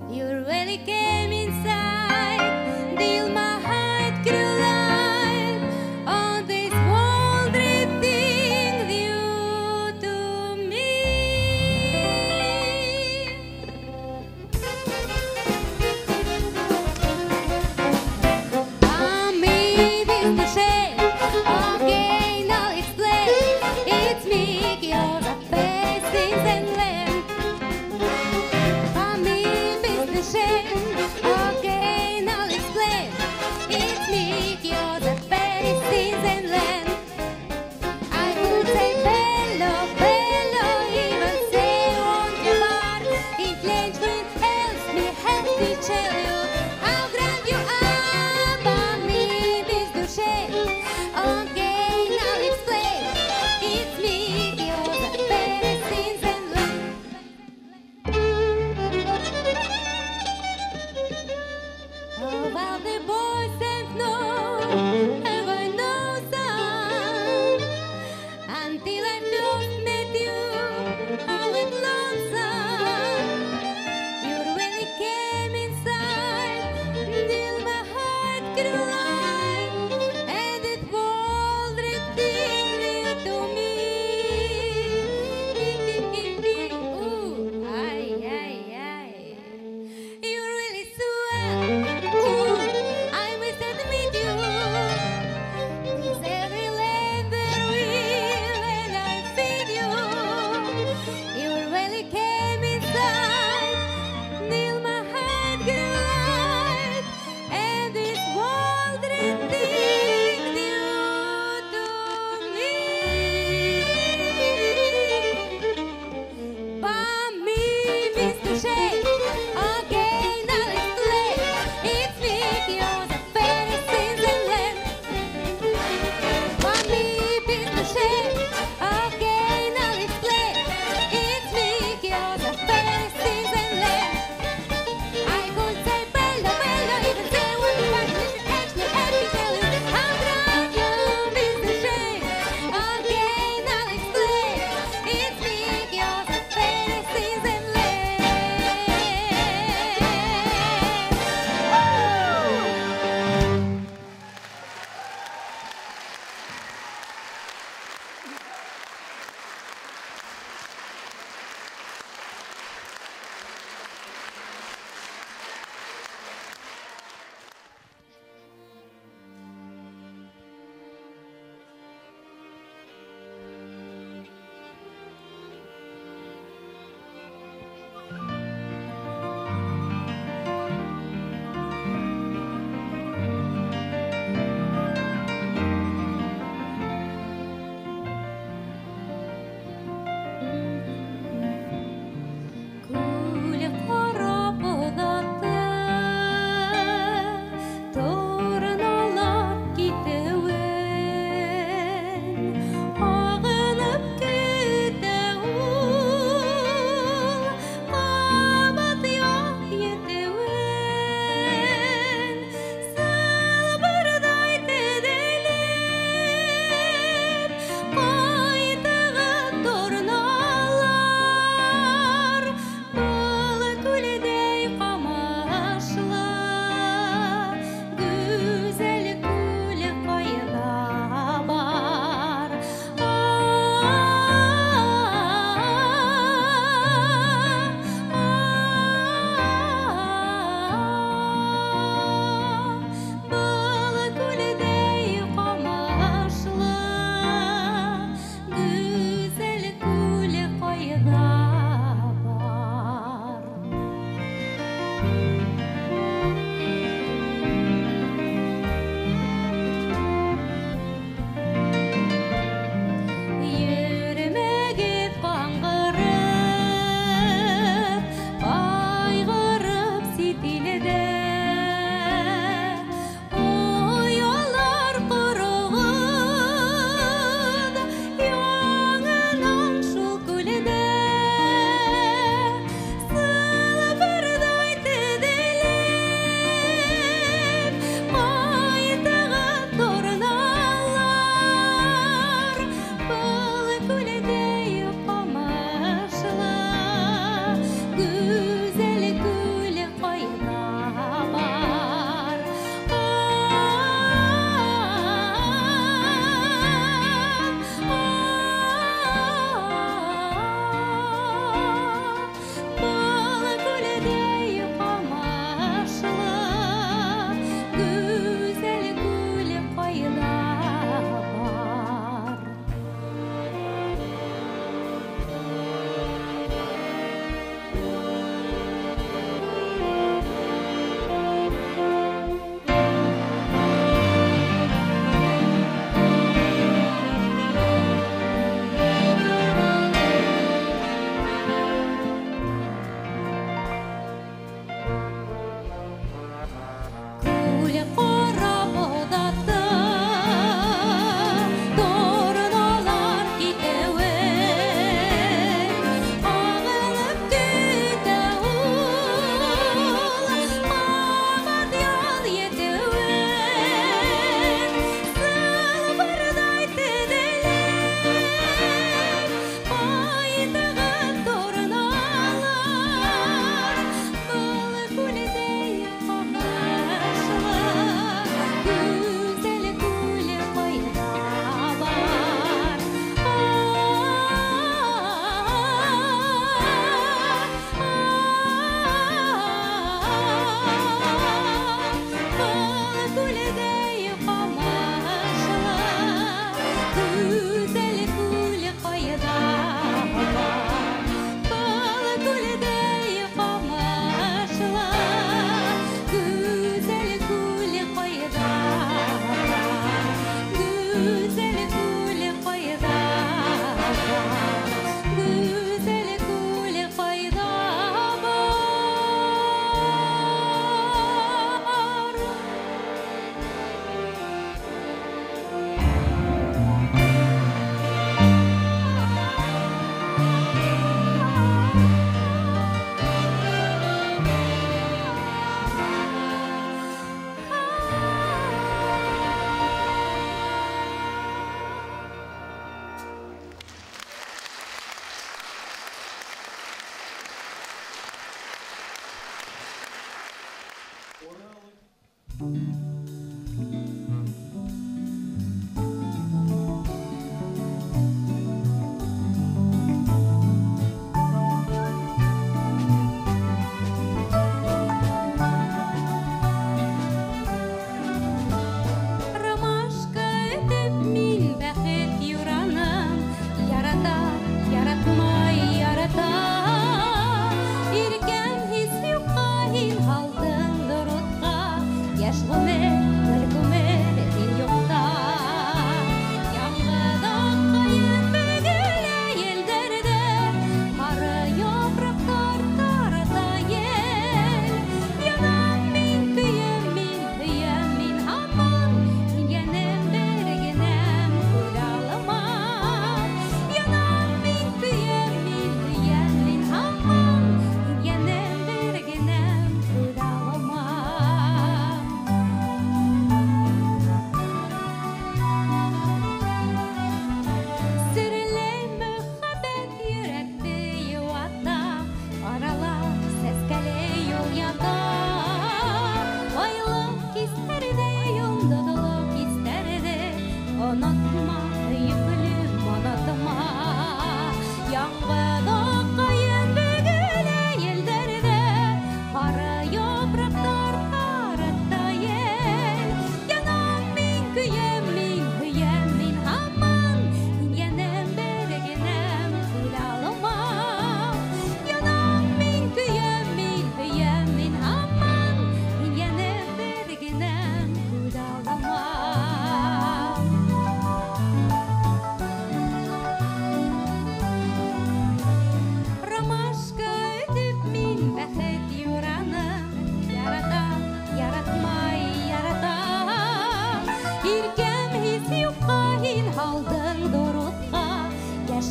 You really came inside, till my heart grew light. On this wondrous thing you to me. I'm in this shape. Okay, now it's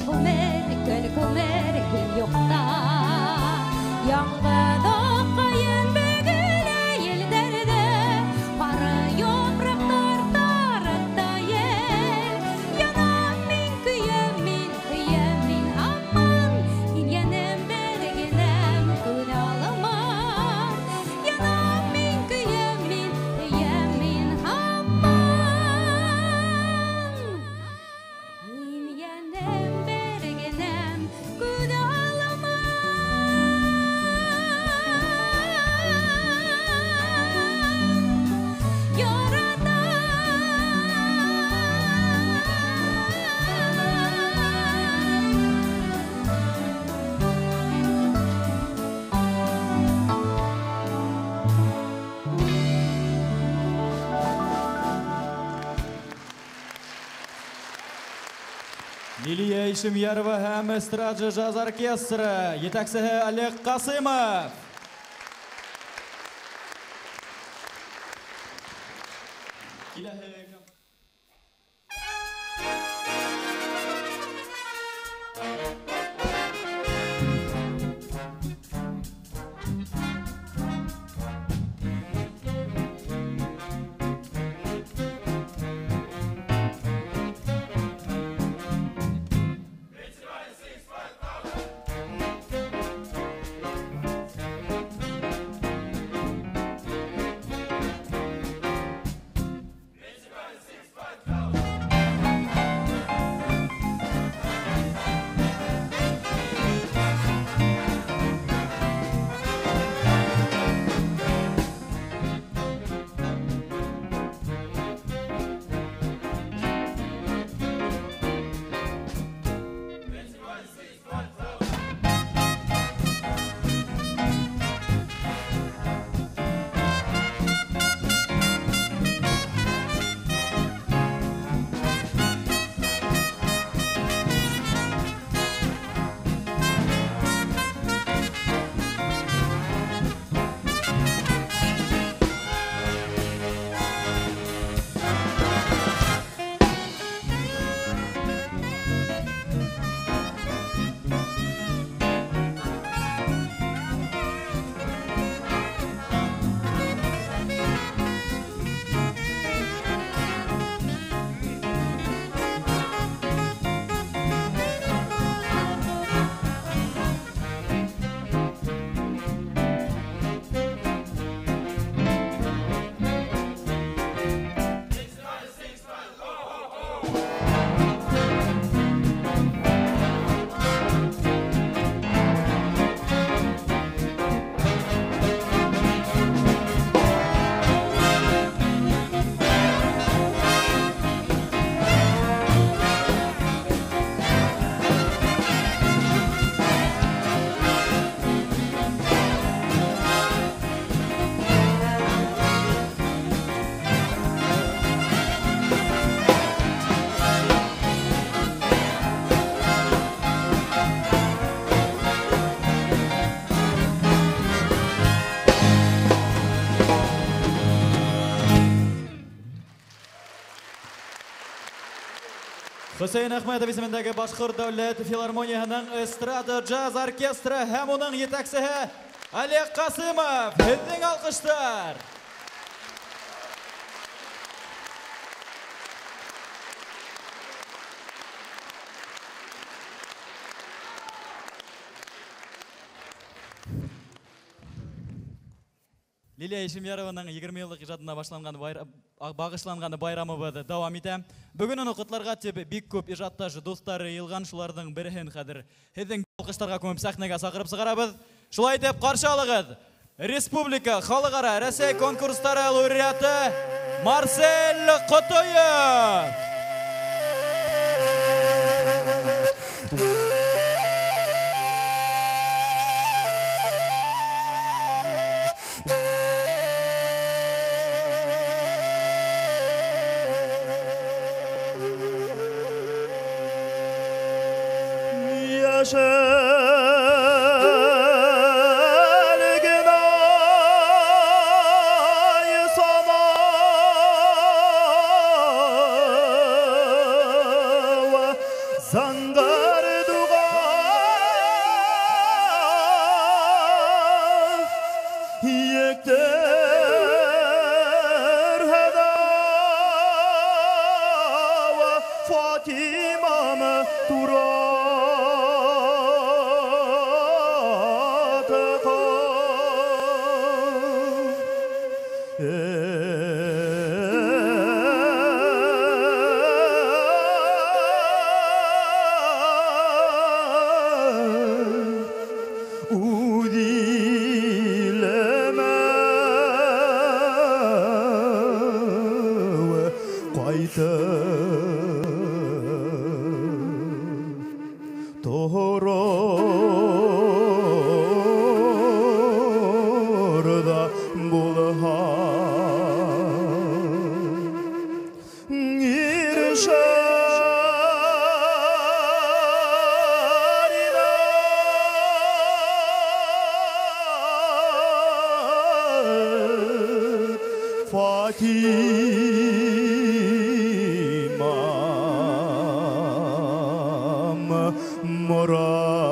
күмер, көл күмер һин юҡта. Яңғыҙ аҡҡайын бөгөлә елдәрҙә, һары япраҡтар тарата ел. Янам мин, көйәм мин, һөйәм мин һаман, һин йәнем бер генәм күҙ алма. Янам мин, көйәм мин, һөйәм мин һаман, һин йәнем бер генәм күҙ алма. Лилия Ишемьярова һәм эстрада джаз оркестры, етәксеһе Олег Ҡасимов. Киләһе Хөсәйен Әхмәтов исемендәге Башҡорт дәүләт филармонияһының эстрада джаз оркестры һәм уның етәксеһе Олег Ҡасимов. Һеҙҙең алҡыштар. Лилия Ишемьярованың 20 йыллыҡ ижадына бағышланған байрамыбыҙ дауам итә. Бөгөн уны ҡотларға тип бик күп ижадташ дуҫтары йыйылған, шуларҙың береһен хәҙер һеҙҙең алҡыштарға күмеп сәхнәгә саҡырып сығарабыҙ. Шулай итеп ҡаршы алығыҙ Республика, халыҡ-ара, Рәсәй конкурстары лауреаты Марсель Ҡотоев. Zangar Фатимам туратка. Fatimam Murat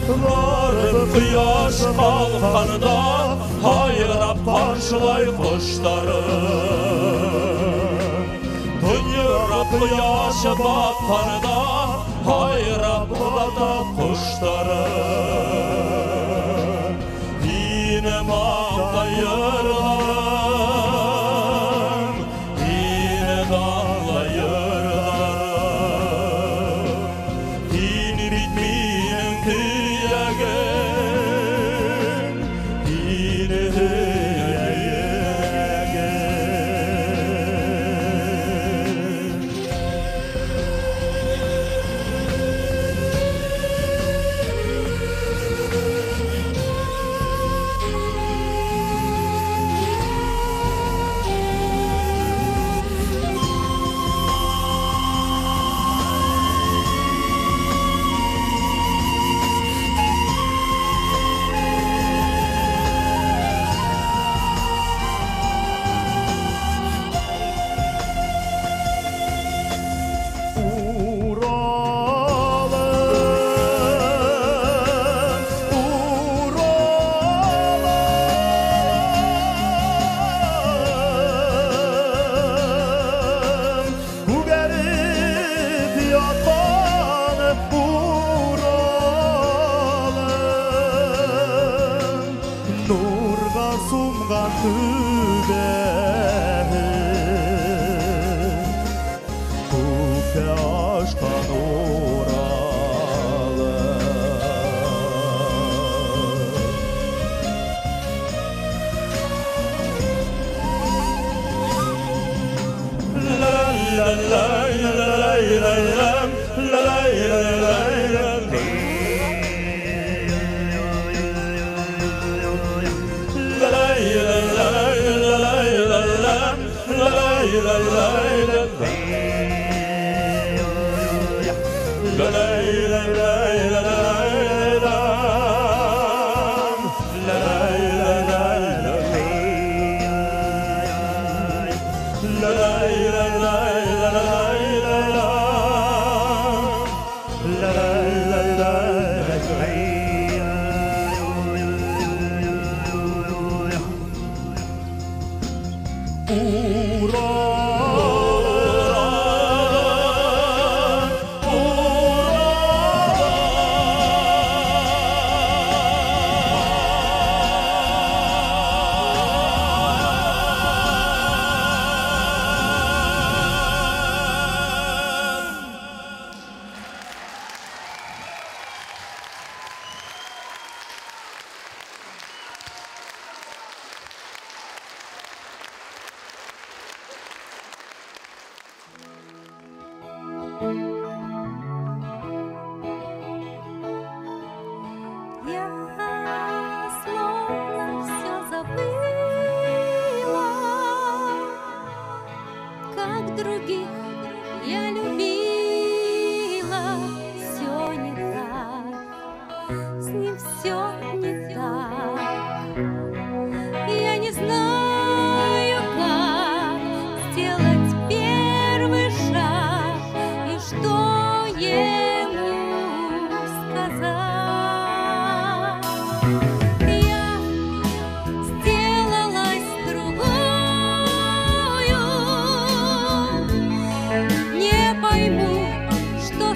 Ҡояш ҡалҡҡанда һайрап ҡаршылай ҡоштары. Донъяға ҡояш батҡанда һайрап бата ҡоштары. Һине маҡтай йырларым, һине данлай йырларым. Һин бит минең төйәгем, һине һөйә йөрәгем.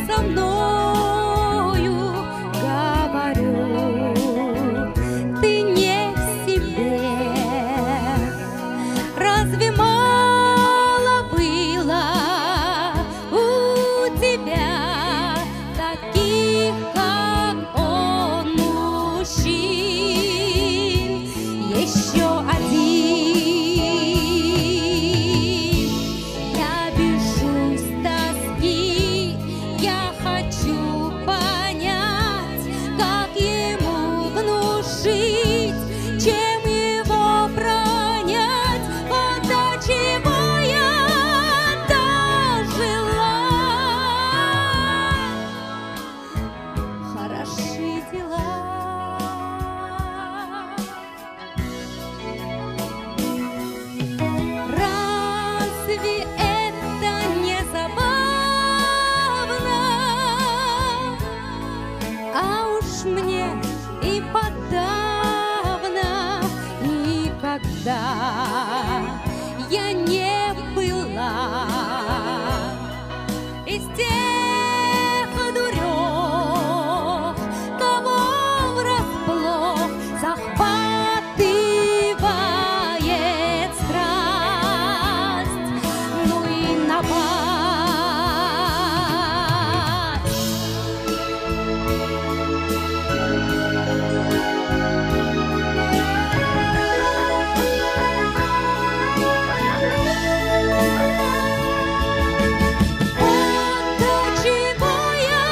Со мною говорю, уж мне и подавно. Никогда я не была из тех дурёх, кого врасплох захватывает страсть. Ну и напасть. Вот до чего я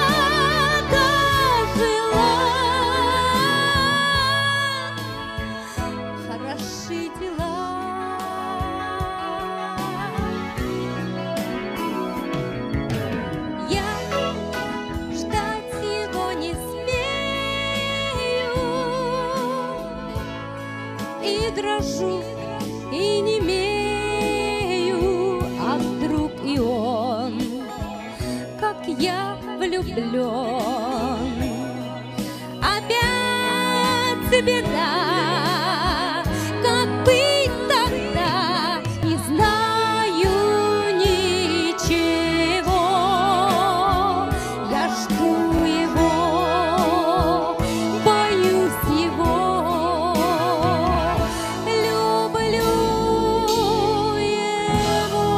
дожила. Хороши дела. Я ждать его не смею, и дрожу, и немею, а вдруг и он, как я, влюблен. Опять беда, как быть тогда, не знаю ничего. Я жду его, боюсь его, люблю его.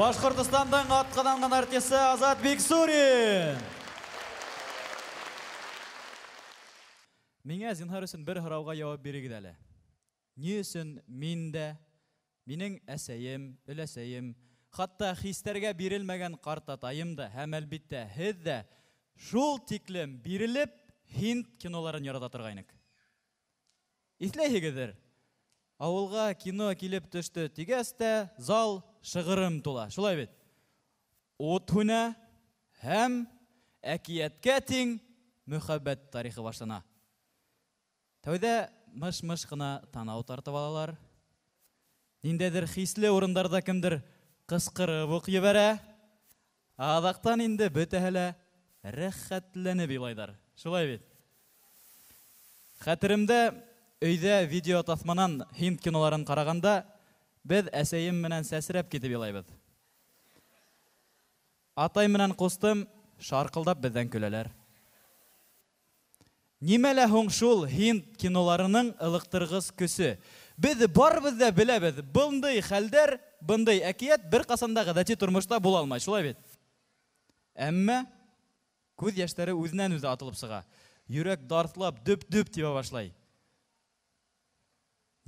Башҡортостандың атҡаҙанған артисы Азат Биксурин. Миңә зинһар өсөн бер һорауға яуап бирегеҙ әле. Ни өсөн мин дә, минең әсәйем, өләсәйем, хатта хистәргә бирелмәгән ҡартатайым да һәм әлбиттә һеҙ ҙә шул тиклем бирелеп һинд киноларын ярата торғайныҡ? Иҫләйһегеҙҙер, ауылға кино килеп төштө тигәс тә зал шығырым тула. Шулай бит? Ут һүнә һәм әкиәткә тиң мөхәббәт тарихы башлана. Тәүҙә мыш-мыш ҡына танау тартып алалар. Ниндәйҙер хисле урындарҙа кемдер ҡысҡырып уҡ ебәрә. Аҙаҡтан инде бөтәһе лә рәхәтләнеп илайҙар. Шулай бит? Хәтеремдә өйҙә видео таҫманан һинд киноларын ҡарағанда беҙ әсәйем менән сәсрәп китеп илайбыҙ. Атай менән ҡустым шарҡылдап беҙҙән көләләр. Нимәлә һуң шул һинд киноларының ылыҡтырғыс көсө? Беҙ барыбыҙ ҙа беләбеҙ, бындай хәлдәр, бындай әкиәт бер ҡасан да ғәҙәти тормошта була алмай, шулай бит? Әммә күҙ йәштәре үҙенән үҙе атылып сыға. Йөрәк дарҫлап дөп-дөп тибә башлай.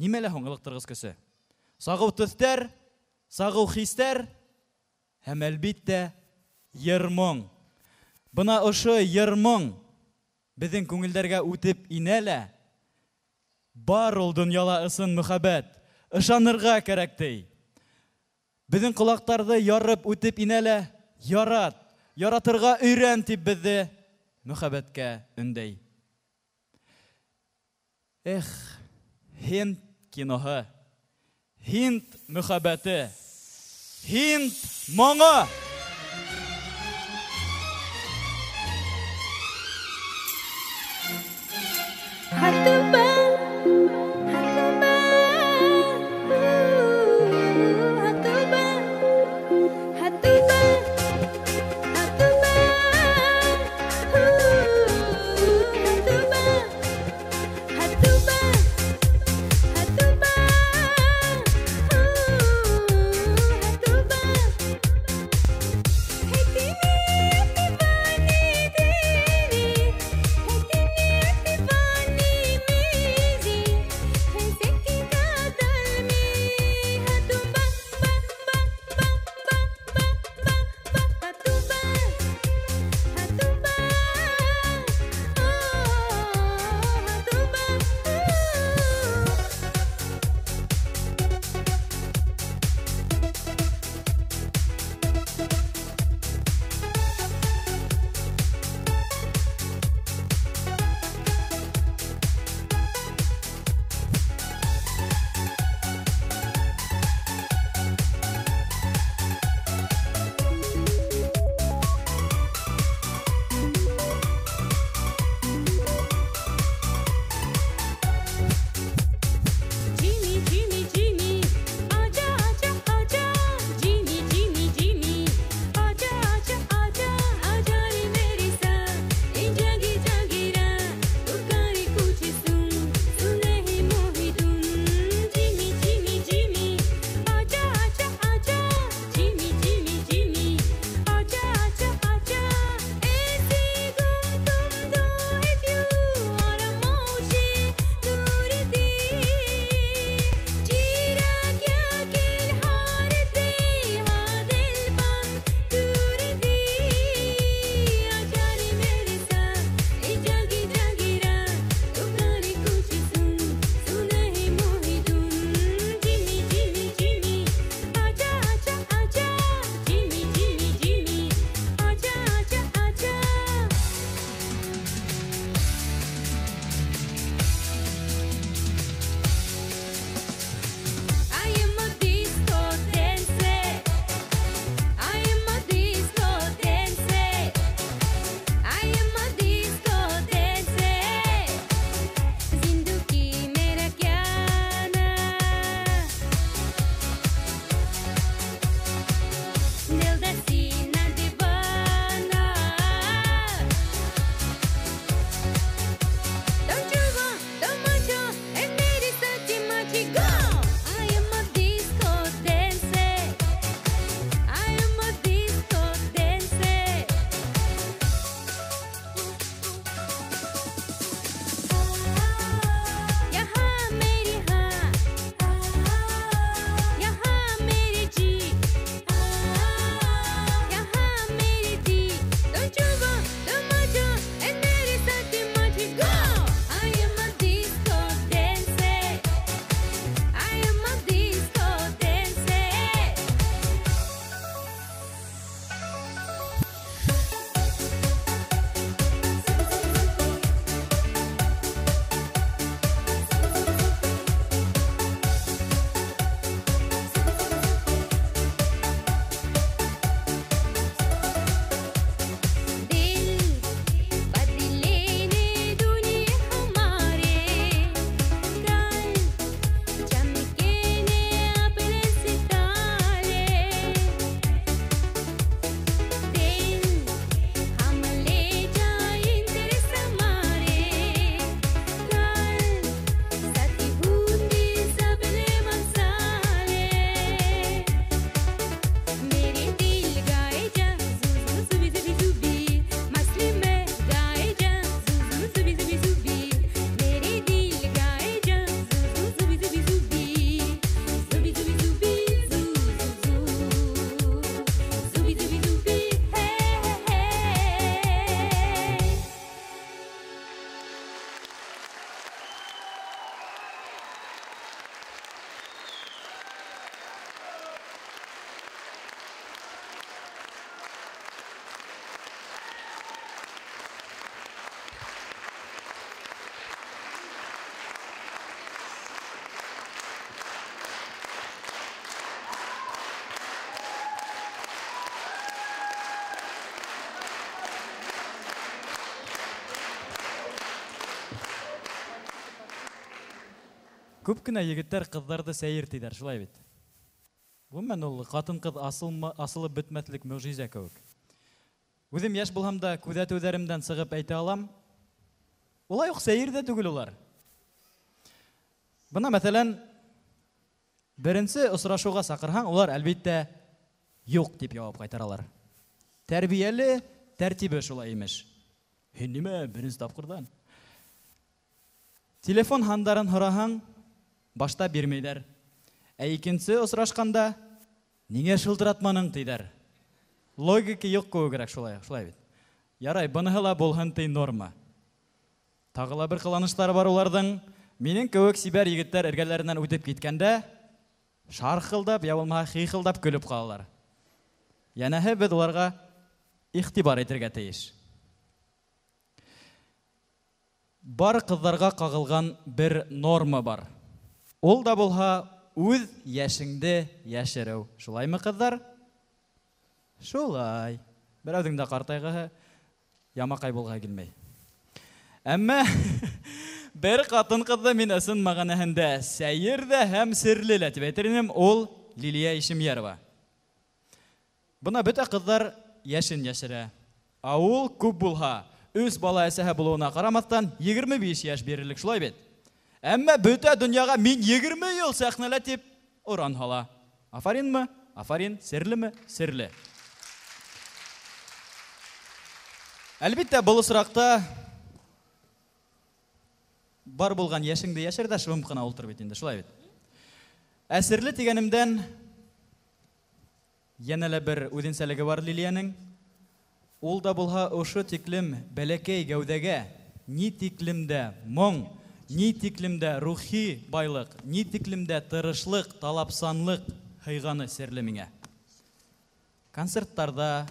Нимәлә һуң ылыҡтырғыс көсө? Сағыу төҫтәр, сағыу хистәр һәм әлбиттә йыр-моң. Бына ошо йыр-моң беҙҙең күңелдәргә үтеп инә лә, бар ул донъяла ысын мөхәббәт, ышанырға кәрәк ти. Беҙҙең ҡолаҡтарҙы ярып үтеп инә лә, ярат, яратырға өйрән тип беҙҙе мөхәббәткә өндәй. Эх, һинд киноһы, һинд мөхәббәте, һинд моңо! Күп кенә егеттәр ҡыҙҙарҙы сәйер тиҙәр, шулай бит. Ғөмүмән ул ҡатын-ҡыҙ асылып бөтмәҫлек мөғжизә кеүек. Үҙем йәш булһам да күҙәтеүҙәремдән сығып әйтә алам. Улай уҡ сәйер ҙә түгел улар. Бына мәҫәлән, беренсе осрашыуға саҡырһаң, улар әлбиттә юҡ тип яуап ҡайтаралар. Тәрбиәле, тәртибе шулай имеш. Һин нимә, беренсе тапҡырҙан? Телефон һандарын һораһаң, башта бирмәйҙәр. Ә икенсе осрашҡанда, ниңә шылтыратманың тиҙәр. Логика юҡ кеүегерәк шулай, шулай бит. Ярай, быныһы ла булһын ти норма. Тағы ла бер ҡыланыштары бар уларҙың. Минең кеүек сибәр егеттәр эргәләренән үтеп киткәндә, шархылдап, я булмаһа хихылдап көлөп ҡалалар. Йәнәһе, беҙ уларға иғтибар итергә тейеш. Бар ҡыҙҙарға ҡағылған бер норма бар. Ул да булһа үҙ йәшеңде йәшереү. Шулаймы, ҡыҙҙар? Шулай. Берәүҙең дә ҡартайғыһы, ямаҡай булғыһы килмәй. Әммә бер ҡатын-ҡыҙҙы мин ысын мәғәнәһендә сәйер ҙә һәм серле лә тип әйтер инем, ул Лилиә Ишемйәрова. Бына бөтә ҡыҙҙар йәшен йәшерә. Ә ул күп булһа, 3 бала әсәһе булыуына ҡарамаҫтан 25 йәш бирерлек, шулай бит. Әммә бөтә донъяға мин 20 йыл сәхнәлә тип оран һала. Афаринмы? Афарин. Серлеме? Серле. Әлбиттә, был осраҡта бар булған йәшеңде йәшер ҙә шымып ҡына ултыр бит инде, шулай бит. Ә серле тигәнемдән йәнә лә бер үҙенсәлеге бар Лилиәнең. Ул да булһа ошо тиклем бәләкәй гәүҙәгә ни тиклем дә моң, ни тиклем дә рухи байлыҡ, ни тиклем дә тырышлыҡ, талапсанлыҡ һыйғаны серле миңә. Концерттарҙа,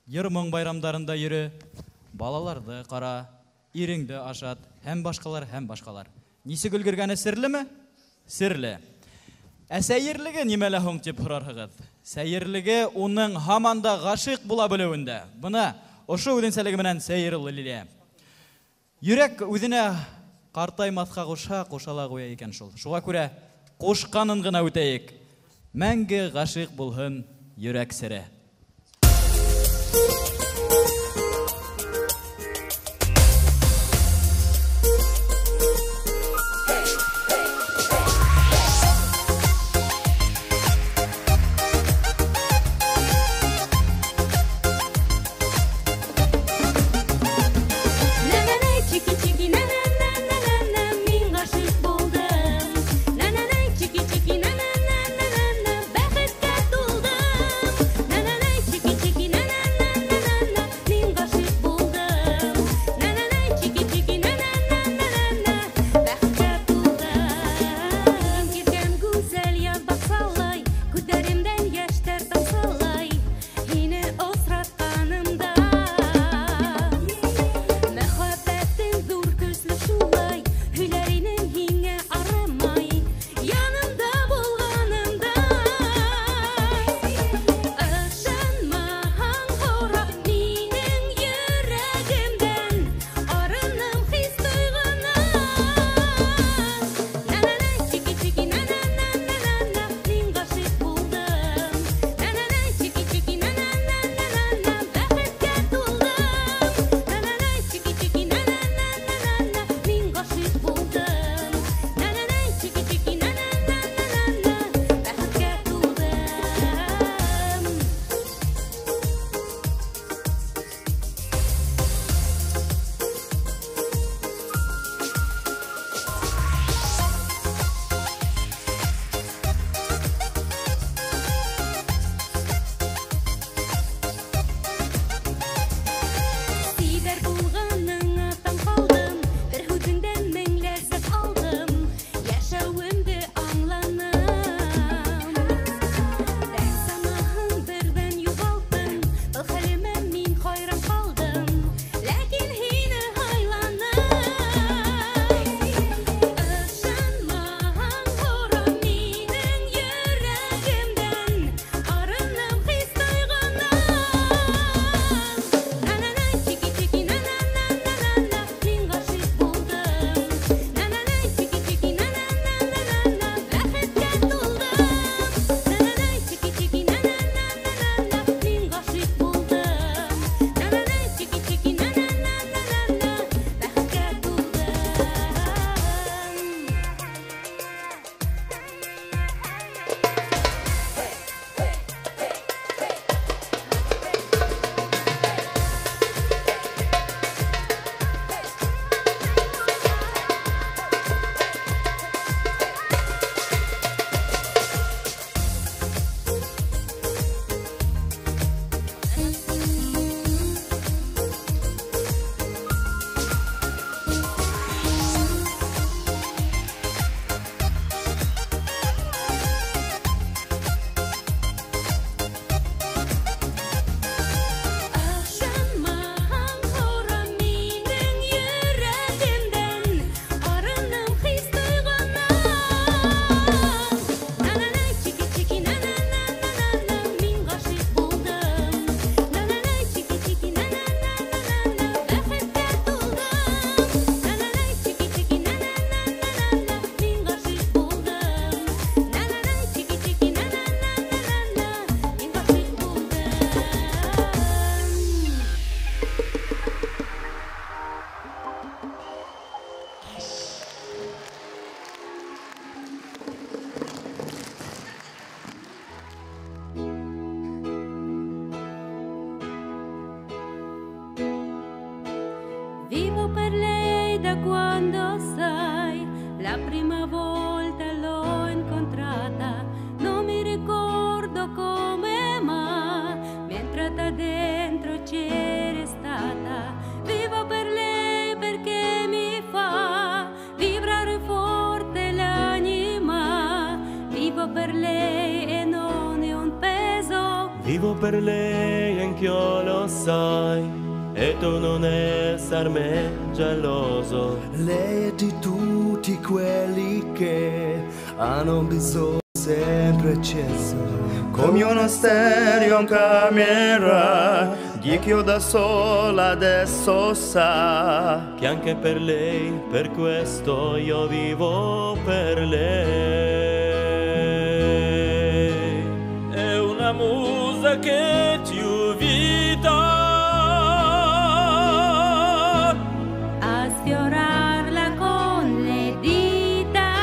йыр-моң байрамдарында йөрө, балаларҙы ҡара, иреңде ашат, һәм башҡалар, һәм башҡалар. Нисек өлгөргәне серлеме? Серле. Ә сәйерлеге нимәлә һуң тип һорарһығыҙ? Сәйерлеге уның һаман да ғашиҡ була белеүендә. Бына ошо үҙенсәлеге менән сәйер ул Лилиә. Йөрәк үҙенә ҡартаймаҫҡа ҡушһа, ҡуша ла ҡуя икән шул. Шуға күрә ҡушҡанын ғына үтәйек. Мәңге ғашиҡ булһын йөрәк сере. Чики-чики, на-на-на-на-на-на, бәхеткә тулдым. Vivo per lei da quando sai, la prima volta l'ho incontrata, non mi ricordo come ma mi è entrata dentro e c'è restata. Vivo per lei perché mi fa vibrare forte l'anima, vivo per lei e non è un peso. Vivo per lei anch'io lo sai, e tu non essermi geloso. Lei è di tutti quelli che hanno bisogno sempre acceso. Come uno stereo in camera, di che io da sola adesso sa che anche per lei, per questo io vivo per lei. È una musa che ti invita a sfiorarla con le dita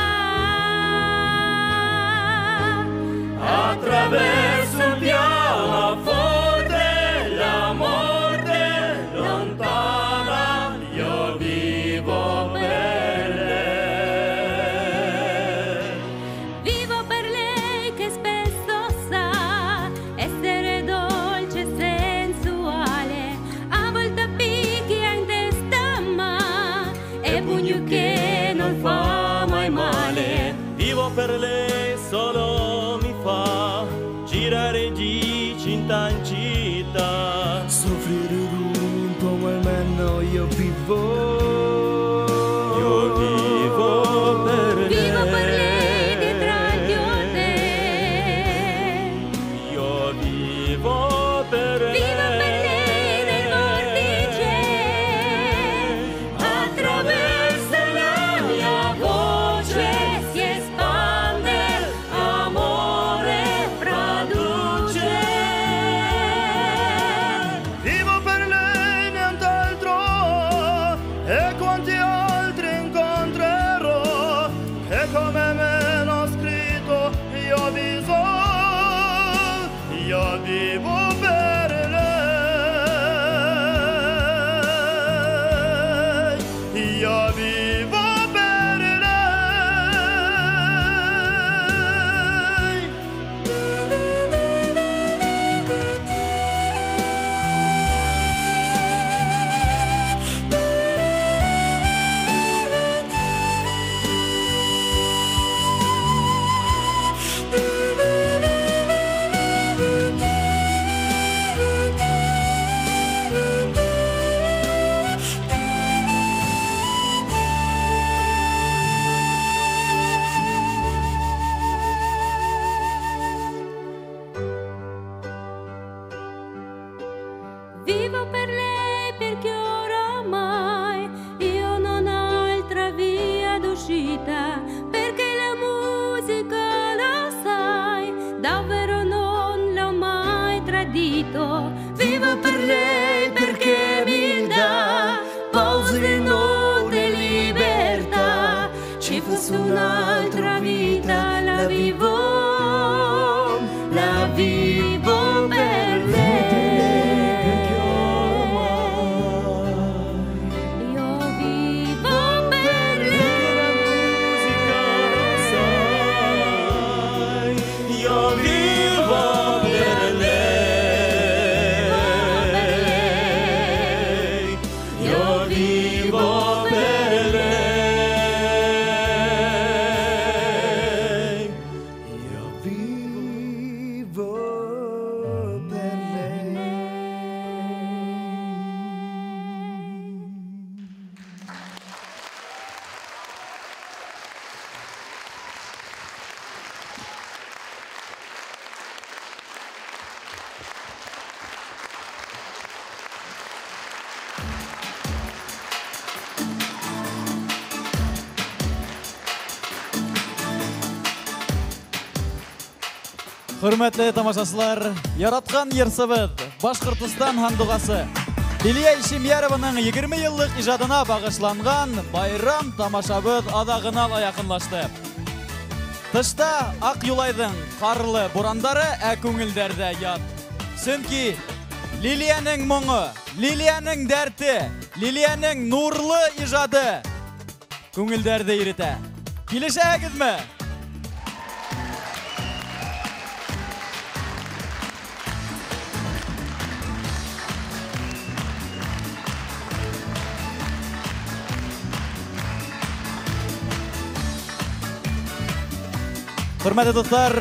attraverso il pianoforte, la morte lontana, io vivo per lei. Vivo per lei che spesso sa essere dolce e sensuale, a volte picchia in testa ma è pugno che non fa mai male. Vivo per lei solo mi fa girare di città in città, soffrire un po' almeno io vivo. Io vivo per lei. Vivo per lei dietro agli hotel. Io vivo per lei. Vivo per lei nel vortice, attraverso la mia voce si espande amore produce. Vivo per lei nient'altro, e quanti altri incontrerò, e come me l'ho scritto io vivo, io vivo per lei, io vivo per lei. Vivo per lei perché oramai io non ho altra via d'uscita, perché la musica, lo sai, davvero non l'ho mai tradito. Vivo per lei perché mi dà pause, note, libertà. Ci fosse un'altra vita, la vivo per lei. Io vivo per lei. Io vivo per lei. Io vivo per lei. Io vivo per lei. Хөрмәтле тамашасылар, яраткан йырсыбыҙ, Башҡортостан һандуғасы Лилиә Ишемйәрованың 20 йыллыҡ ижадына бағышланған байрам тамашабыҙ аҙағына ла яҡынлашты. Тышта Аҡ Юлайҙың ҡарлы бурандары, ә күңелдәрҙә ят. Сөнки Лилиянең моңо, Лилиянең дәрте, Лилиянең нурлы ижады күңелдәрҙе иретә. Килешәһегеҙме? Хөрмәтле дуҫтар,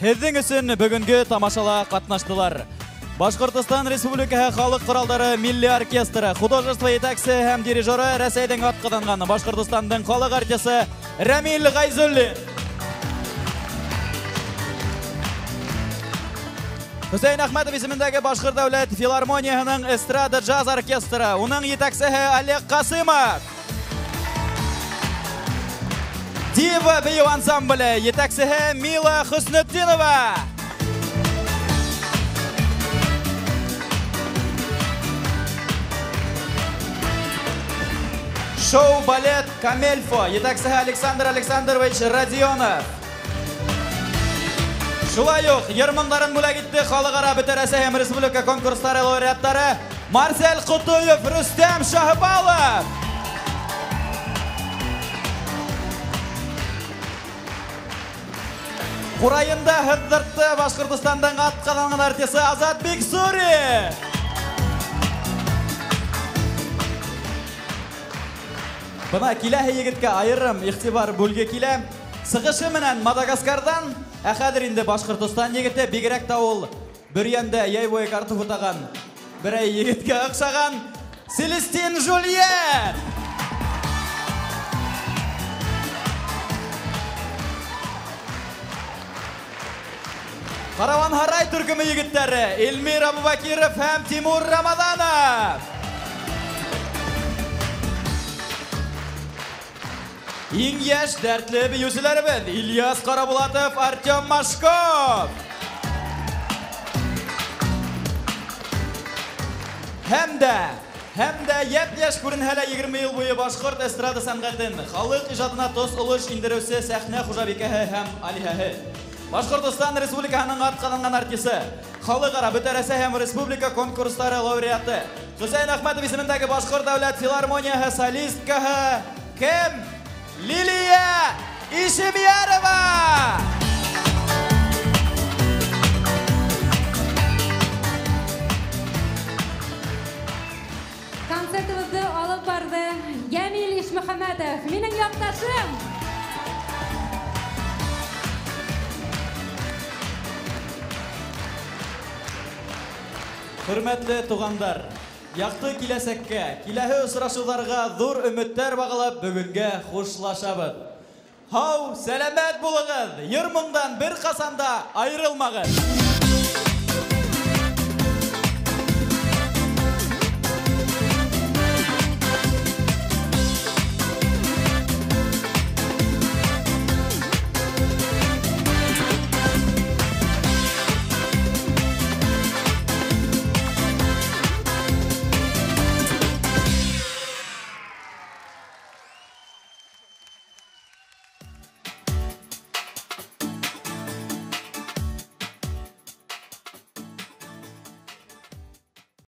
һеҙҙең өсөн бөгөнгө тамашала ҡатнаштылар. Башҡортостан Республикаһы халыҡ ҡоралдары милли оркестры, художество етәксе һәм дирижеры Рәсәйҙең атҡаҙанған Башҡортостандың халыҡ артисы Рәмил Ғәйзуллин. Хөсәйен Әхмәтов исемендәге Башҡорт дәүләт филармонияһының эстрада джаз оркестры, уның етәксеһе Олег Ҡасимов. Дива бейеү ансамбле, етәксеһе Мила Хөснетдинова. Шоу-балет «Камельфо», етәксеһе Александр Александрович Родионов. Шулай уҡ йыр моңдарын бүләк итте халыҡ-ара Бөтә Рәсәй һәм республика конкурстары лауреаттары Марсель Ҡотоев, Рөстәм Шаһбалов. Ҡурайында һыҙҙыртты Башҡортостандың атҡаҙанған артисы Азат Биксурин. Бына киләһе егеткә айырым иғтибар бүлге килә. Сығышы менән Мадагаскарҙан, ә хәҙер инде Башҡортостан егете, бигерәк тә ул Бөрйәндә йәй буйы картуф утаған берәй егеткә оҡшаған Селестин Жульен. Караван Һарай төркөмө егеттәре Эльмир Абубакиров һәм Тимур Рамаданов. Иң йәш дәртле бейеүселәребеҙ Ильяс Ҡарабулатов, Артем Машков. Һәм дә йәп-йәш күренһә лә 20 йыл буйы башҡорт эстрада сәнғәтен халыҡ ижадына тос өлөш индереүсе сәхнә хужабикәһе һәм алиһәһе. Башҡортостан Республикаһының атҡаҙанған артисы, халыҡ-ара Бөтә Рәсәй һәм республика конкурстары лауреаты, Хөсәйен Әхмәтов исемендәге Башҡорт дәүләт филармонияһы солисткаһы кем? Лилия Ишемьярова! Концертыбыҙҙы алып барҙы Йәмил Ишмөхәмәтов, минең яҡташым. Хөрмәтле туғандар, яҡты киләсәккә, киләһе осрашыуҙарға ҙур өмөттәр бағлап бөгөнгә хушлашабыҙ. Һау, сәләмәт булығыҙ, йыр моңдан бер ҡасан да айырылмағыҙ.